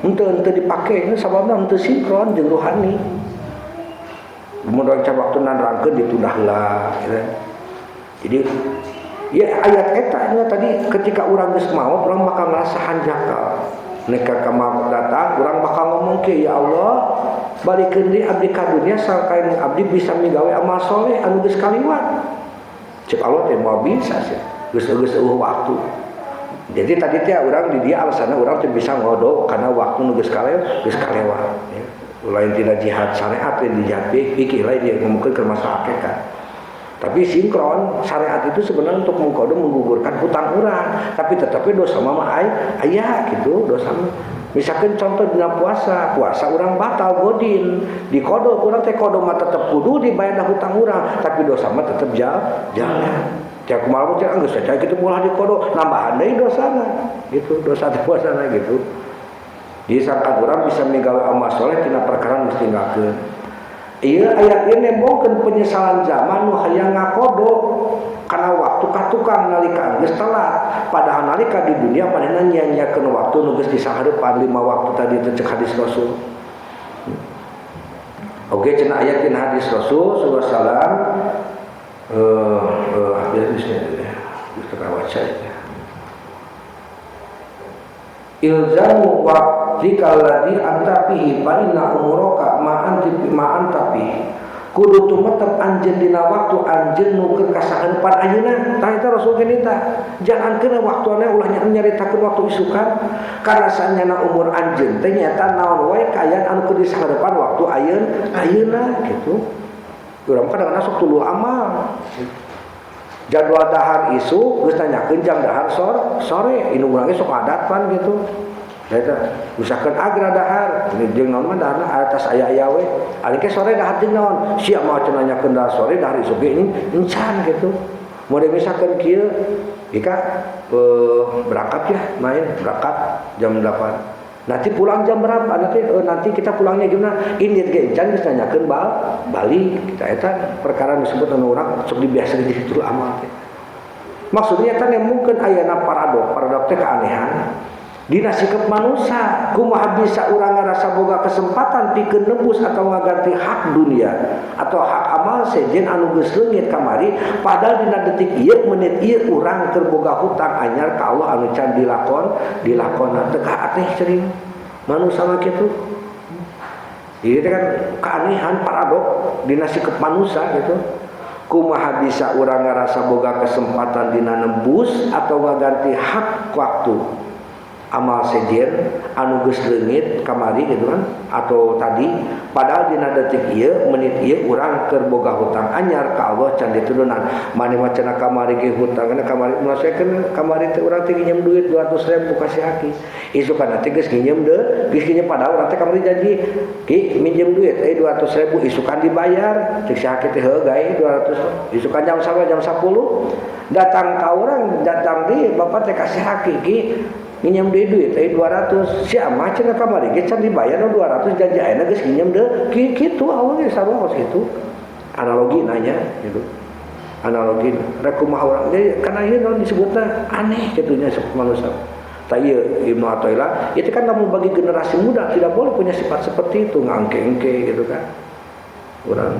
henteu dipake ini sababna henteu sinkron jeung rohani. Mun urang waktu nanrangkeun ditunda heula gitu. Jadi ya ayat eta nya tadi ketika urang geus maot urang bakal ngrasa hanjakal. Nek ka maot datang urang bakal ngomong ke ya Allah balikeun deui abdi ka dunia sangkain abdi bisa migawe amal soleh anu geus kaliwat. Cek Allah teh moal bisa sih. Geus eueuh waktu. Jadi tadi teh urang di dia alasanna urang teh bisa ngodo karena waktu nu geus kalewat ya. Lain tina jihad syariat lain jihad fikih lain dia ngomongkeun keur masalah hakikat. Tapi sinkron syariat itu sebenarnya untuk mengqodo menggugurkan hutang urang, tapi tetapi dosa mah aya gitu dosa mah. Misalkan contoh dina puasa, puasa urang batal godin, di kodo urang teh kodo mah tetep kudu dibayar hutang urang, tapi dosa mah tetep jalan. Tiap kumaha mah geus saja kitu ulah di kodo, nambahan deui dosana gitu, dosa teh puasana gitu. Jadi sangka urang bisa migawe amal soleh tina perkara nu ditinggalkeun. Ieu ayat ieu nembongkeun penyesalan zaman nu hayang ngakodo kana waktu ka tukang nalika geus telat, padahal nalika di dunia manehna nyia-nyiakeun waktu nu geus disahareupan 5 waktu tadi teh cek hadis Rasul. Oke cenah ayat dina hadis Rasul sallallahu alaihi wasallam hadisnya geus terbaca ya. Ilzamu waqtikal ladzi anta fihi fa inna umuraka ma anti ma anta fihi. Kudu tumetep anjeun dina waktu anjeun nu keur kasahareupan ayeuna. Tah eta Rasul ge nita. Jangankeun waktu ulah nyaritakeun waktu isukan karena sanyana umur anjeun teh nyata naon wae kaayaan anu keur disahareupan waktu ayeuna gitu. Urang kadang-kadang sok tuluh amal. Jadwal dahar isuk geus nanyakeun jam dahar sore indung urang ge sok adat pan gitu. Eta misalkan agra dahar jeung naon mah daharna atas aya-aya we. Ari ke sore dahar jeung naon? Sia mah cenah nanyakeun dahar sore dahar isuk ge encan gitu. Mun misalkan kieu Ika berangkat ya main berangkat jam 8. Nanti pulang jam berapa? Nanti nanti kita pulangnya gimana? Ini ge encan geus nanyakeun balik. Kita eta perkara disebut anu urang sok dibiasakeun jadi amal teh. Maksudnya kan yang mungkin ayana paradok teh keanehan. Dina sikap manusia, kumaha bisa urang ngarasa boga kesempatan pikeun nebus atau ngaganti hak dunia atau hak amal sejen anu geus leungit kamari, padahal dina detik ieu menit ieu urang keur boga hutang anyar ka Allah anu can dilakon teu kaateh sering manusia mah kitu. Jadi teh kan keanehan paradok dina sikap manusia gitu. Kumaha bisa urang ngarasa boga kesempatan dina nebus atau ngaganti hak waktu amal sejen anu geus leungit kamari gitu kan atau tadi, padahal dina detik ieu menit ieu urang keur boga hutang anyar ka Allah can ditudunan. Mane mah cenah kamari ge hutang kamari mulasakeun kamari teh urang teh nginjem duit 200.000 ka si Aki, isukan teh geus nginjem deui geus nginjem padahal urang teh kamari janji ki minjem duit 200.000 isukan dibayar cek si Aki teh heuh gae 200 isukan jam sampai jam 10 datang ka urang datang di bapak teh ka si Aki ki nginjem deui duit 200 si amah cenah kamari ge can dibayar 200 janji ayeuna geus nginjem deui kitu Allah ge sarua kos kitu analogi nanya gitu analogi rek kumaha urang jadi kana ieu naon disebutna aneh kitu nya sok manusia tah ieu Ibnu Athaillah itu kan lamun bagi generasi muda tidak boleh punya sifat seperti itu ngangke-engke gitu kan urang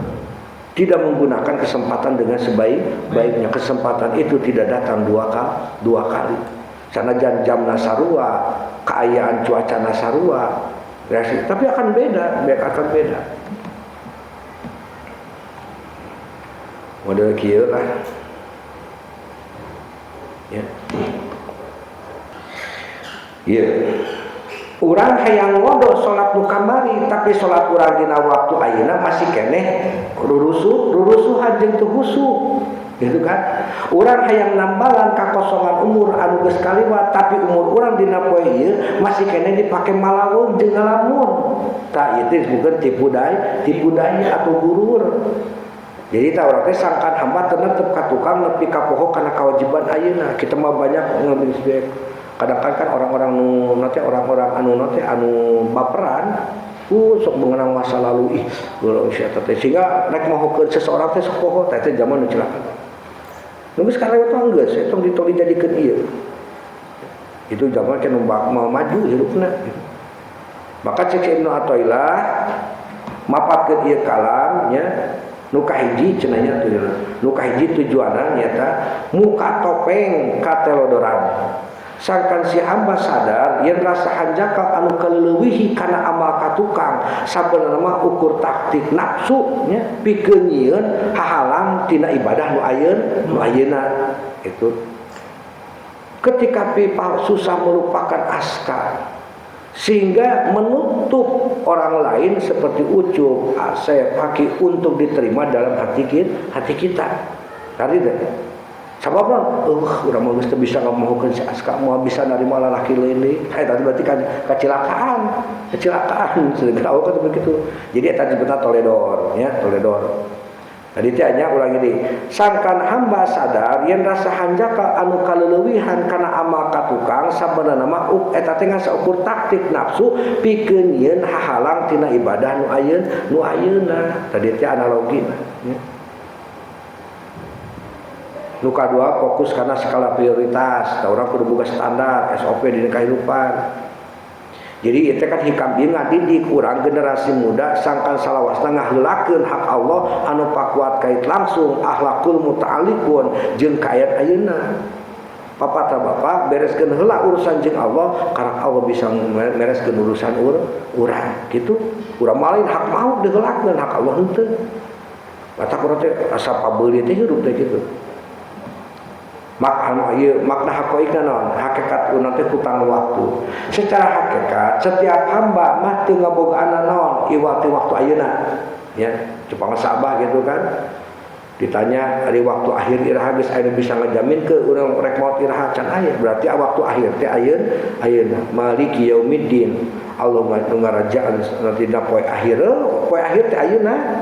tidak menggunakan kesempatan dengan sebaik-baiknya. Kesempatan itu tidak datang dua kali. Sanajan jam nasarua, keayaan cuaca nasarua, reaksi, tapi akan beda, akan beda. Model kieu lah. Ya. Ieu. Urang hayang ngodo salat nu kamari, tapi salat urang dina waktu ayeuna masih keneh rurusuhan jeung teu khusyuk. Gitu kan? Urang hayang nambalan kakosongan umur anu geus kaliwat, tapi umur urang dina poe ieu masih keneh dipake malaweung jeung ngalamun. Tah ieu teh bukan tipu daya atau gurur. Jadi tah urang teh sangkan hamba teu netep ka tukang nepi ka poho kana kewajiban ayeuna. Kita mah banyak ngambil sebaik. Kadang-kadang kan orang-orang nu nate orang-orang anu nate anu baperan sok mengenang masa lalu ih urang sia teh sehingga rek mohokeun seseorang teh sok poho teh teh zaman nu cilaka. Nu geus karewat mah geus eta tong dijadikeun ieu. Itu zaman kan mau maju hirupna gitu. Maka cek Ibnu Athaillah mapatkeun ieu kalam nya nu kahiji cenah nya tujuanna. Nu kahiji tujuanna nyaeta muka topeng katelodoran. Sangkan si hamba sadar yen rasa hanjakal anu kaleuwihi kana amal ka tukang sabenerna mah ukur taktik nafsu nya pikeun nyieun hahalang tina ibadah nu ayeun nu ayeuna itu. Ketika pipa susah melupakan aska Sehingga menutup orang lain seperti Ucup, Asep, Haki untuk diterima dalam hati kita. Tadi deh. Sabab non, urang mah geus teu bisa ngamohokeun si Aska, moal bisa narima lalaki lain deui. Tadi berarti kan kecelakaan. Sedengkeun Allah kan begitu. Jadi eta disebutna toledor, ya, toledor. Tadi teh nya ulangi deui. Sangkan hamba sadar yen rasa hanjakal anu kaleulewihan kana amal ka tukang sabenerna mah eta teh ngan saukur taktik nafsu pikeun yeun hahalang tina ibadah nu ayeun nu ayeuna. Tadi teh analogina, ya. Nu kadua fokus karena skala prioritas. Tah urang kudu boga standar SOP dina kahirupan. Jadi itu kan hikam ieu ngadidik urang generasi muda sangkan salawasna ngaheulakeun hak Allah anu pakuat kait langsung akhlakul muta'alliqun jeung kaayaan ayeuna. Papata bapak bereskeun heula urusan jeung Allah karena Allah bisa mereskeun urusan urang gitu. Urang mah lain hak maut diheulakeun hak Allah henteu. Batak urang teh asa pabeuli teh hirup teh kitu. Makna ieu makna hakoikna naon? Hakikat urang teh hutang waktu. Secara hakikat setiap hamba mah teu ngabogaan naon iwati waktu ayeuna. Ya, cupang sabah gitu kan. Ditanya ari waktu akhir iraha geus aya bisa ngajamin ke urang rek maot iraha can aya. Berarti waktu akhir teh ayeuna ayeuna maliki yaumiddin. Allah nu ngarajaan nanti dina poe akhir. Poe akhir teh ayeuna.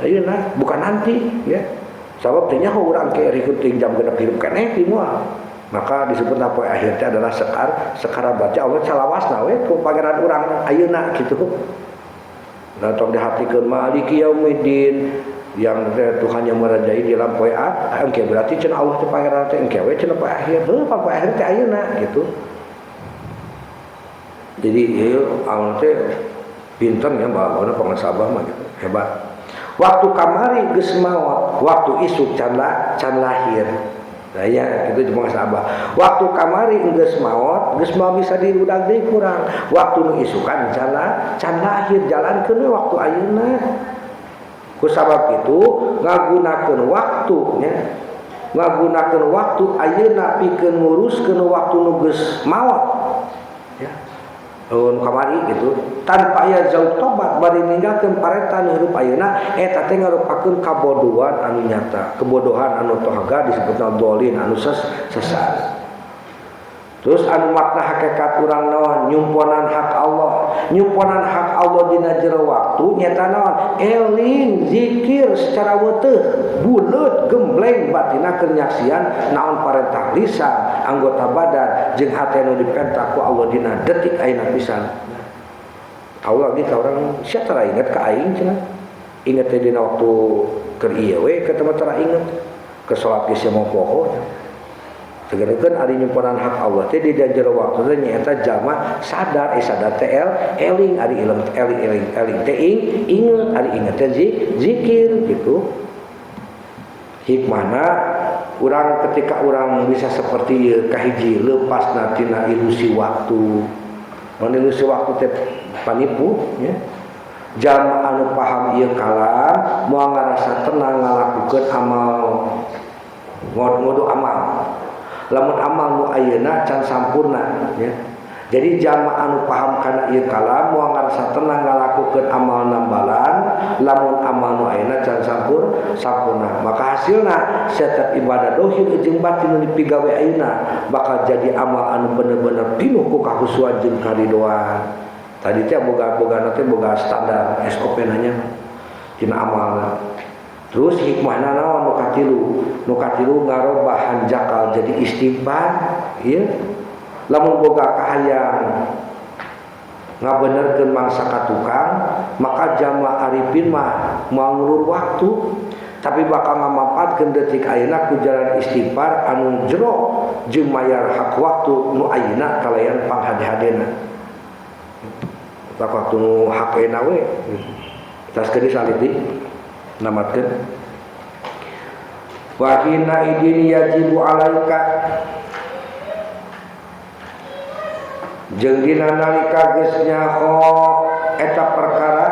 Ayeuna bukan nanti ya. Sabab teh nyaho urang ke rikut ting jam genep hirup keneh ti moal. Maka disebut poe akhir teh adalah sekar baca Allah salawasna we ku pangeran urang ayeuna kitu. Nah tong dihatikeun maliki yaumiddin yang Tuhan yang merajai di dalam poe akhir engke berarti cenah Allah teh pangeran teh engke we cenah poe akhir. Heuh poe akhir teh ayeuna gitu. Jadi ieu Allah teh pinter nya bawa pangasabah mah gitu. Hebat. Waktu kamari geus maot, waktu isuk can lahir. Nah ya, itu cuma sabah. Waktu kamari geus maot, geus moal bisa diudag deui kurang. Waktu nu isukan can lahir, jalankeun we waktu ayeuna. Ku sabab kitu ngagunakeun waktu nya. Ngagunakeun waktu ayeuna pikeun nguruskeun waktu nu geus maot. Ya. Nu kamari gitu tanpa aya jauh tobat bari ninggalkeun paretan hirup ayeuna eta teh ngarupakeun kabodohan anu nyata, kebodohan anu tohaga disebutna dolin anu sesat. Terus anu makna hakikat urang naon nyumponan hak Allah, nyumponan hak Allah dina jero waktu nyata naon eling zikir secara weteuh buleut gembleng batina keur nyaksian naon parentah lisan anggota badan jeung hate nu dipenta ku Allah dina detik ayeuna pisan. Allah lagi ka urang sia tara inget ka aing cenah. Inget teh dina waktu keur ieu we ka teh tara inget. Ke salat geus moal poho. Segerekeun ari nyumponan hak Allah teh di jero waktu teh nyaeta jalma sadar sadar teh eling ari eling eling eling teh inget ari inget teh zikir gitu. Hikmahna urang ketika urang bisa seperti ieu kahiji lepasna tina ilusi waktu. Mun ilusi waktu teh panipu nya. Jalma anu paham ieu kalam moal ngarasa tenang ngalakukeun amal ngodo amal. Lamun amal nu ayeuna can sampurna ya. Jadi jalma anu paham kana ieu kalam moal ngarasa tenang ngalakukeun amal nambalan lamun amal nu ayeuna can sampurna. Maka hasilna setiap ibadah dohir jeung batin nu dipigawe ayeuna bakal jadi amal anu bener-bener pinuh ku kahusuan jeung karidoan. Tadi teh boga-bogana teh boga standar SOP nanya tina amalna. Terus hikmahna naon nu katilu? Nu katilu ngarobah hanjakal jadi istighfar, ieu. Lamun boga kahayang ngabenerkeun mangsa ka tukang, maka jalma arifin mah moal ngulur waktu, tapi bakal ngamampaatkeun detik ayeuna ku jalan istighfar anu jero jeung mayar hak waktu nu ayeuna kalayan panghade-hadena. Tak waktu nu hak ayeuna we. Tas keun saliti namatkeun wa hina idin yajibu alaika jeung dina nalika geus nyaho eta perkara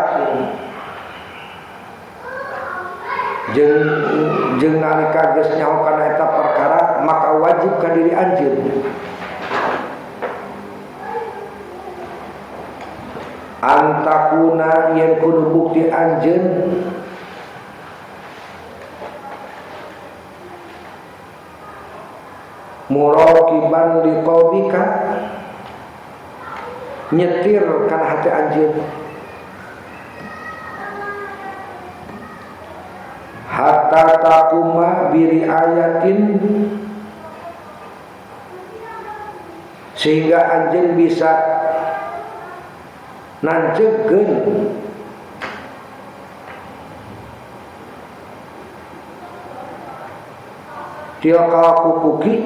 jeung nalika geus nyaho kana eta perkara maka wajib ka diri anjeun. Antakuna yen kudu bukti anjeun muraqiban liqaubika nyetir kana hati anjeun hatta taquma biri ayatin sehingga anjeun bisa nancegeun tilka hukuki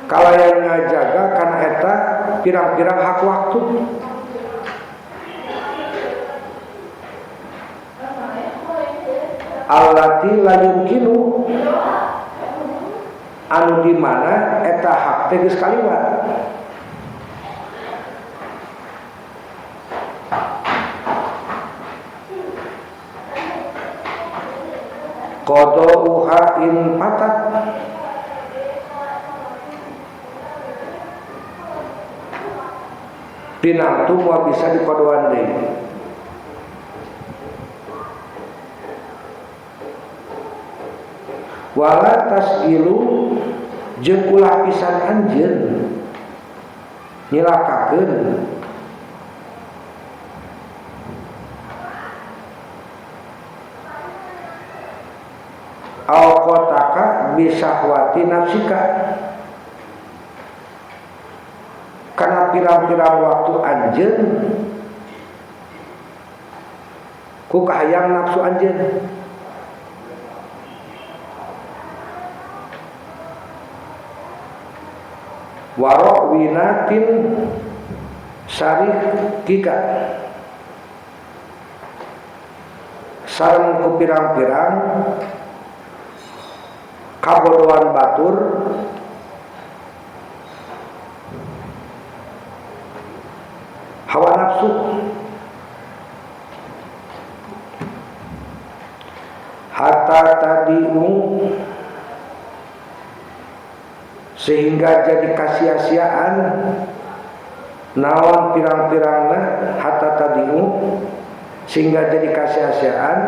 kalayan ngajaga kana eta pirang-pirang hak waktu allati la yumkinu anu di mana eta hak teh geus kaliwat qada'uha in patat pinangtu moal bisa dikodoan deui wala tasgilu jeung ulah pisan anjeun nyilakakeun awqataka bisahwati nafsika kana pirang-pirang waktu anjeun ku kahayang nafsu anjeun waro winatin sarikika sareng ku pirang-pirang kabodohan batur hawa nafsu hatta tadiu sehingga jadi kasia-siaan naon pirang-pirangna hatta tadiu sehingga jadi kasia-siaan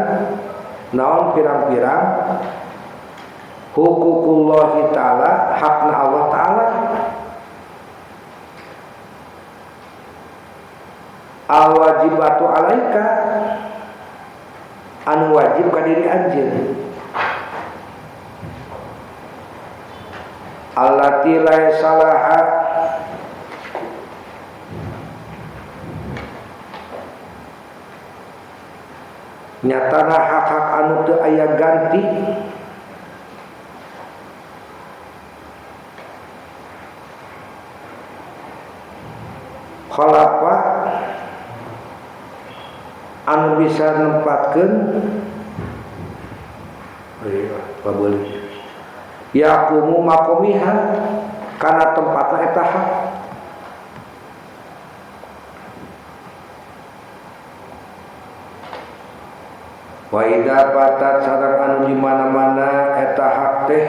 naon pirang-pirang hukukullahi ta'ala hakna Allah ta'ala al-wajibatu alaika anu wajib ka diri anjeun allati la salaha nyatana hak-hak anu teu aya ganti khalafa anu bisa nempatkeun boleh yaqumu maqamiha kana tempatna eta hak wa idza batat sareng anu di mana-mana eta hak teh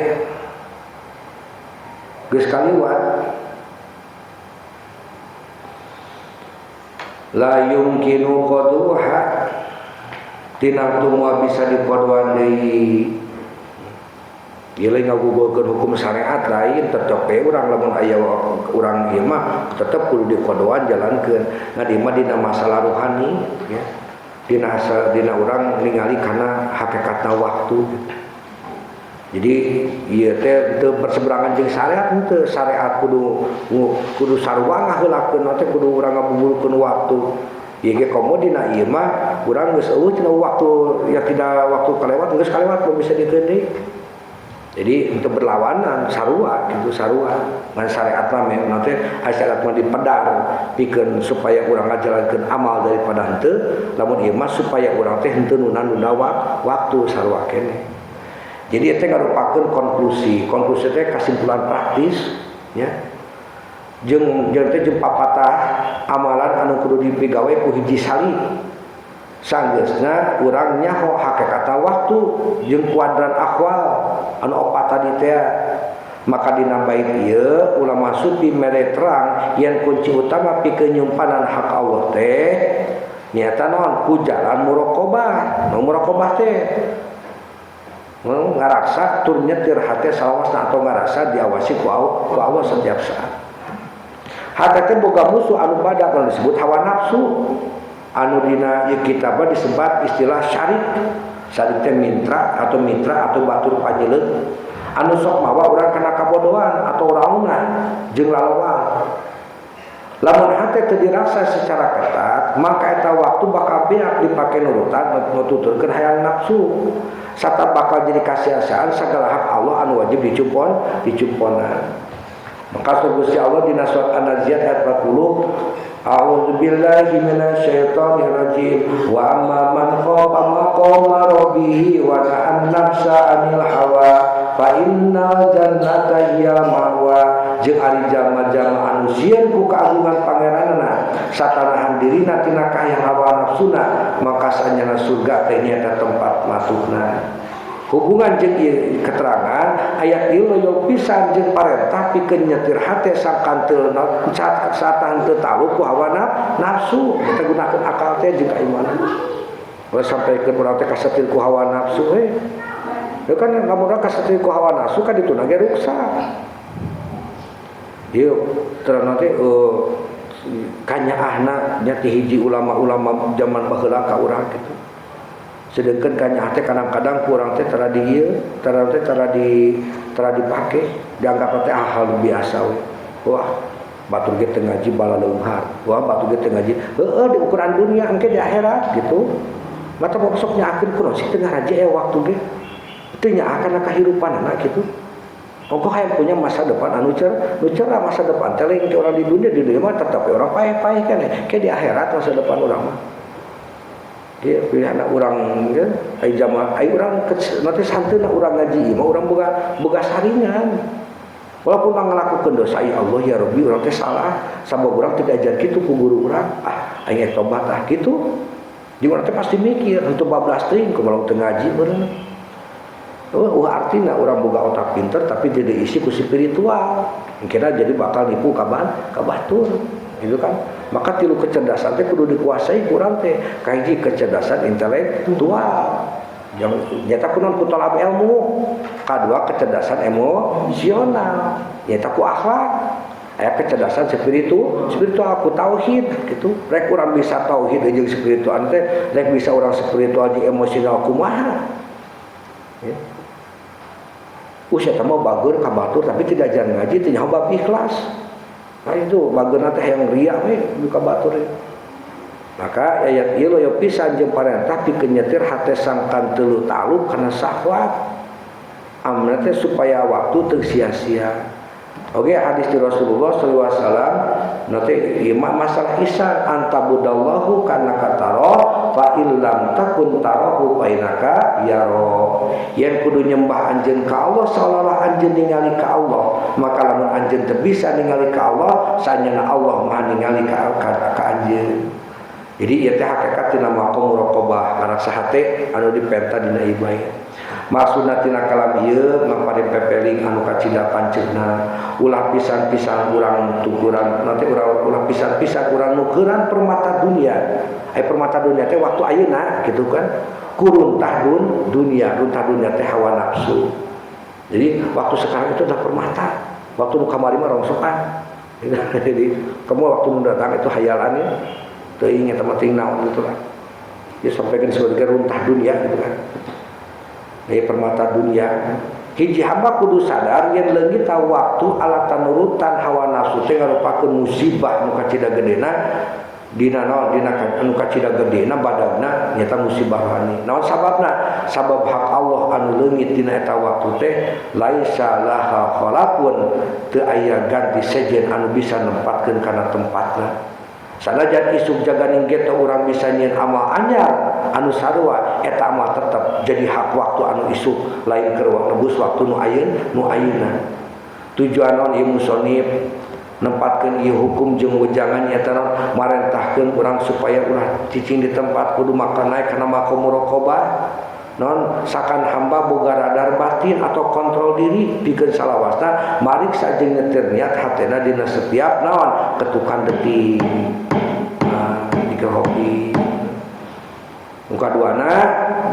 geus kaliwat la yumkinu qaduha tinang tumua bisa dikodoan deui. Ieu lain ngagugulkeun hukum syariat lain tetep we urang lamun aya urang ieu mah tetep kudu dikodoan jalankeun. Nah ieu mah dina masalah rohani ya. Dina dina urang ningali kana hakikatna waktu. Jadi ieu teh teu berseberangan jeung syariat henteu, syariat kudu kudu sarua ngaheulakeun teh kudu urang ngabubulkeun waktu. Ieu ge komo dina ieu mah urang geus eueuh tina waktu ya tidak waktu kalewat geus kalewat moal bisa dikeun deui. Jadi untuk berlawanan sarua gitu sarua ngan syariat mah nanti syariat mah dipedar pikeun supaya urang ngajalankeun amal daripada henteu lamun ieu mah supaya urang teh henteu nunda-nunda waktu sarua keneh. Jadi eta ngarupakeun konklusi. Konklusi teh kasimpulan praktis ya. Jeung jeung teh jeung papatah amalan anu kudu dipigawe ku hiji sali. Sanggeusna urang nyaho hakikatna waktu jeung kuadran ahwal anu opat tadi teh. Maka dina bait ieu ulama sufi mere terang yen kunci utama pikeun nyumpanan hak Allah teh nyata naon ku jalan muraqabah. Nu muraqabah teh ngarasa tur nyetir hate salawasna atau ngarasa diawasi ku Allah setiap saat. Hate teh boga musuh anu badak anu disebut hawa nafsu. Anu dina ieu kitab disebut istilah syarik. Syarik teh mitra atau batur panyileut anu sok mawa urang kana kabodohan atau raungan jeung lalawang. Lamun hate teu dirasa secara ketat, maka eta waktu bakal beak dipake nurutan nututurkeun hayang nafsu. Sarta bakal jadi kasia-siaan sagala hak Allah anu wajib dicumponan. Maka Gusti Allah dina surat An-Naziat ayat 40, A'udzubillahi minasyaitonir rajim wa amma man khafa maqama rabbih wa nahan nafsa 'anil hawa fa innal jannata hiyal ma'wa. Jeung ari jalma-jalma anu sieun ku kagungan pangeranna satanahan dirina tina kahayang hawa nafsuna maka sanyana surga teh nyaeta tempat matukna. Hubungan jeung keterangan ayat ieu loyong pisan jeung parentah pikeun nyetir hate sangkan teu satahan teu talu ku hawa nafsu. Kita gunakeun akal teh jeung kaimanan. Ulah sampaikeun urang teh kasetir ku hawa nafsu we. Ieu kan lamun urang kasetir ku hawa nafsu kan dituna ge ruksak. Ieu terang teh kanyaahna nya ti hiji ulama-ulama zaman baheula ka urang kitu. Sedangkan kanyaah teh kadang-kadang kurang teh tara di ieu, tara teh tara dipake, dianggap teh hal biasa we. Wah, batur ge teu ngaji balaleunghar. Wah, batur ge teu ngaji. Heueuh di ukuran dunia engke di akhirat gitu. Mata sok nyaahkeun kunaon sih teu ngaraji waktu ge. Teu nyaahkeun kahirupanana kitu. Ongkoh hayang punya masa depan anu cerah masa depan teh lain orang di dunia mah tetap orang paeh-paeh keneh. Ke di akhirat masa depan urang mah. Dia pilihan orang ya, ai jamaah ai urang nanti santeuna urang ngaji mah urang boga saringan. Walaupun urang ngalakukeun dosa ya Allah ya Rabbi urang teh salah sabab urang teu diajar kitu ku guru urang. Ah aing tobat ah kitu. Jeung urang teh pasti mikir henteu bablas teuing kumaha teu ngaji meureun. Oh, artina urang boga otak pinter tapi tidak diisi ku spiritual. Kira jadi bakal nipu ka batur. Gitu kan? Maka tilu kecerdasan teh kudu dikuasai kurang teh. Kahiji kecerdasan intelektual. Yang nyata kunaon ku talab ilmu. Kadua kecerdasan emosional. Nyata ku akhlak. Aya kecerdasan spiritual ku tauhid gitu. Rek urang bisa tauhid jeung spiritual teh, rek bisa urang spiritual jeung emosional kumaha. Ya. Usia teh mah bager ka batur tapi tidak ajar ngaji teh nyaho bab ikhlas. Nah itu bageuna teh yang riya we ka batur. Maka ayat ieu loyo pisan jeung parentah pikeun nyetir hate sangkan teu talu kana syahwat. Amna teh supaya waktu teu sia-sia. Oke, hadis di Rasulullah sallallahu alaihi wasallam nanti ieu mah masalah ihsan antabudallahu kana kataro fa illam takun tarahu fa innaka yara. Yen kudu nyembah anjeun ka Allah seolah-olah anjeun ningali ka Allah, maka lamun anjeun teu bisa ningali ka Allah, sanyana Allah maha ningali ka anjeun. Jadi ieu teh hakikat tina maqam muraqabah ngarasa hate anu dipenta dina ieu bae. Maksudna tina kalam ieu maparin pepeling anu kacida panceuna ulah pisan-pisan urang tukuran nanti urang ulah pisan-pisan urang nukeran permata dunia. Ai permata dunia teh waktu ayeuna gitu kan. Kuruntah dunia, runtah dunia teh hawa nafsu. Jadi waktu sekarang itu adalah permata. Waktu nu kamari mah rongsokan. Jadi kamu waktu nu datang itu hayalannya teuing eta mah teuing naon gitu lah. Dia sampai ke disebut runtah dunia gitu kan. Dari permata dunia. Hiji hamba kudu sadar yen leungit waktu alatan nurutan hawa nafsu teh ngarupakeun musibah nu kacida gedena dina naon dina anu kacida gedena badagna nyata musibah rohani. Naon sababna? Sabab hak Allah anu leungit dina eta waktu teh laisa laha khalaqun teu aya ganti sejen anu bisa nempatkeun kana tempatna. Sanajan isuk jaganing geto urang bisa nyieun amal anyar anu sarua eta amal tetep jadi hak waktu anu isuk lain keur nebus waktu nu ayeun nu ayeuna. Tujuan naon ieu musonib nempatkeun ieu hukum jeung wejangan nyata naon marentahkeun urang supaya ulah cicing di tempat kudu makan naik kana maqam muraqabah. Non sakan hamba boga radar batin atau kontrol diri pikeun salawasna mariksa jeung nyetir niat hatena dina setiap naon ketukan detik. Nah, dikir hobi. Nu kaduana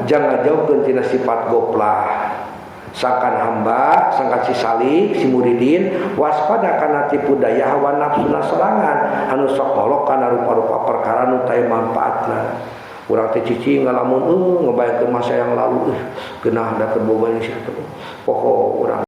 jangan jauhkeun tina sifat goplah. Sangkan hamba, sangkan si salik, si muridin waspada kana tipu daya hawa nafsuna sorangan anu sok ngolok kana rupa-rupa perkara nu teu manfaatna. Urang teh cicing ngalamun ngebayangkeun masa yang lalu, geunah da keur boga sia teh. Poho urang.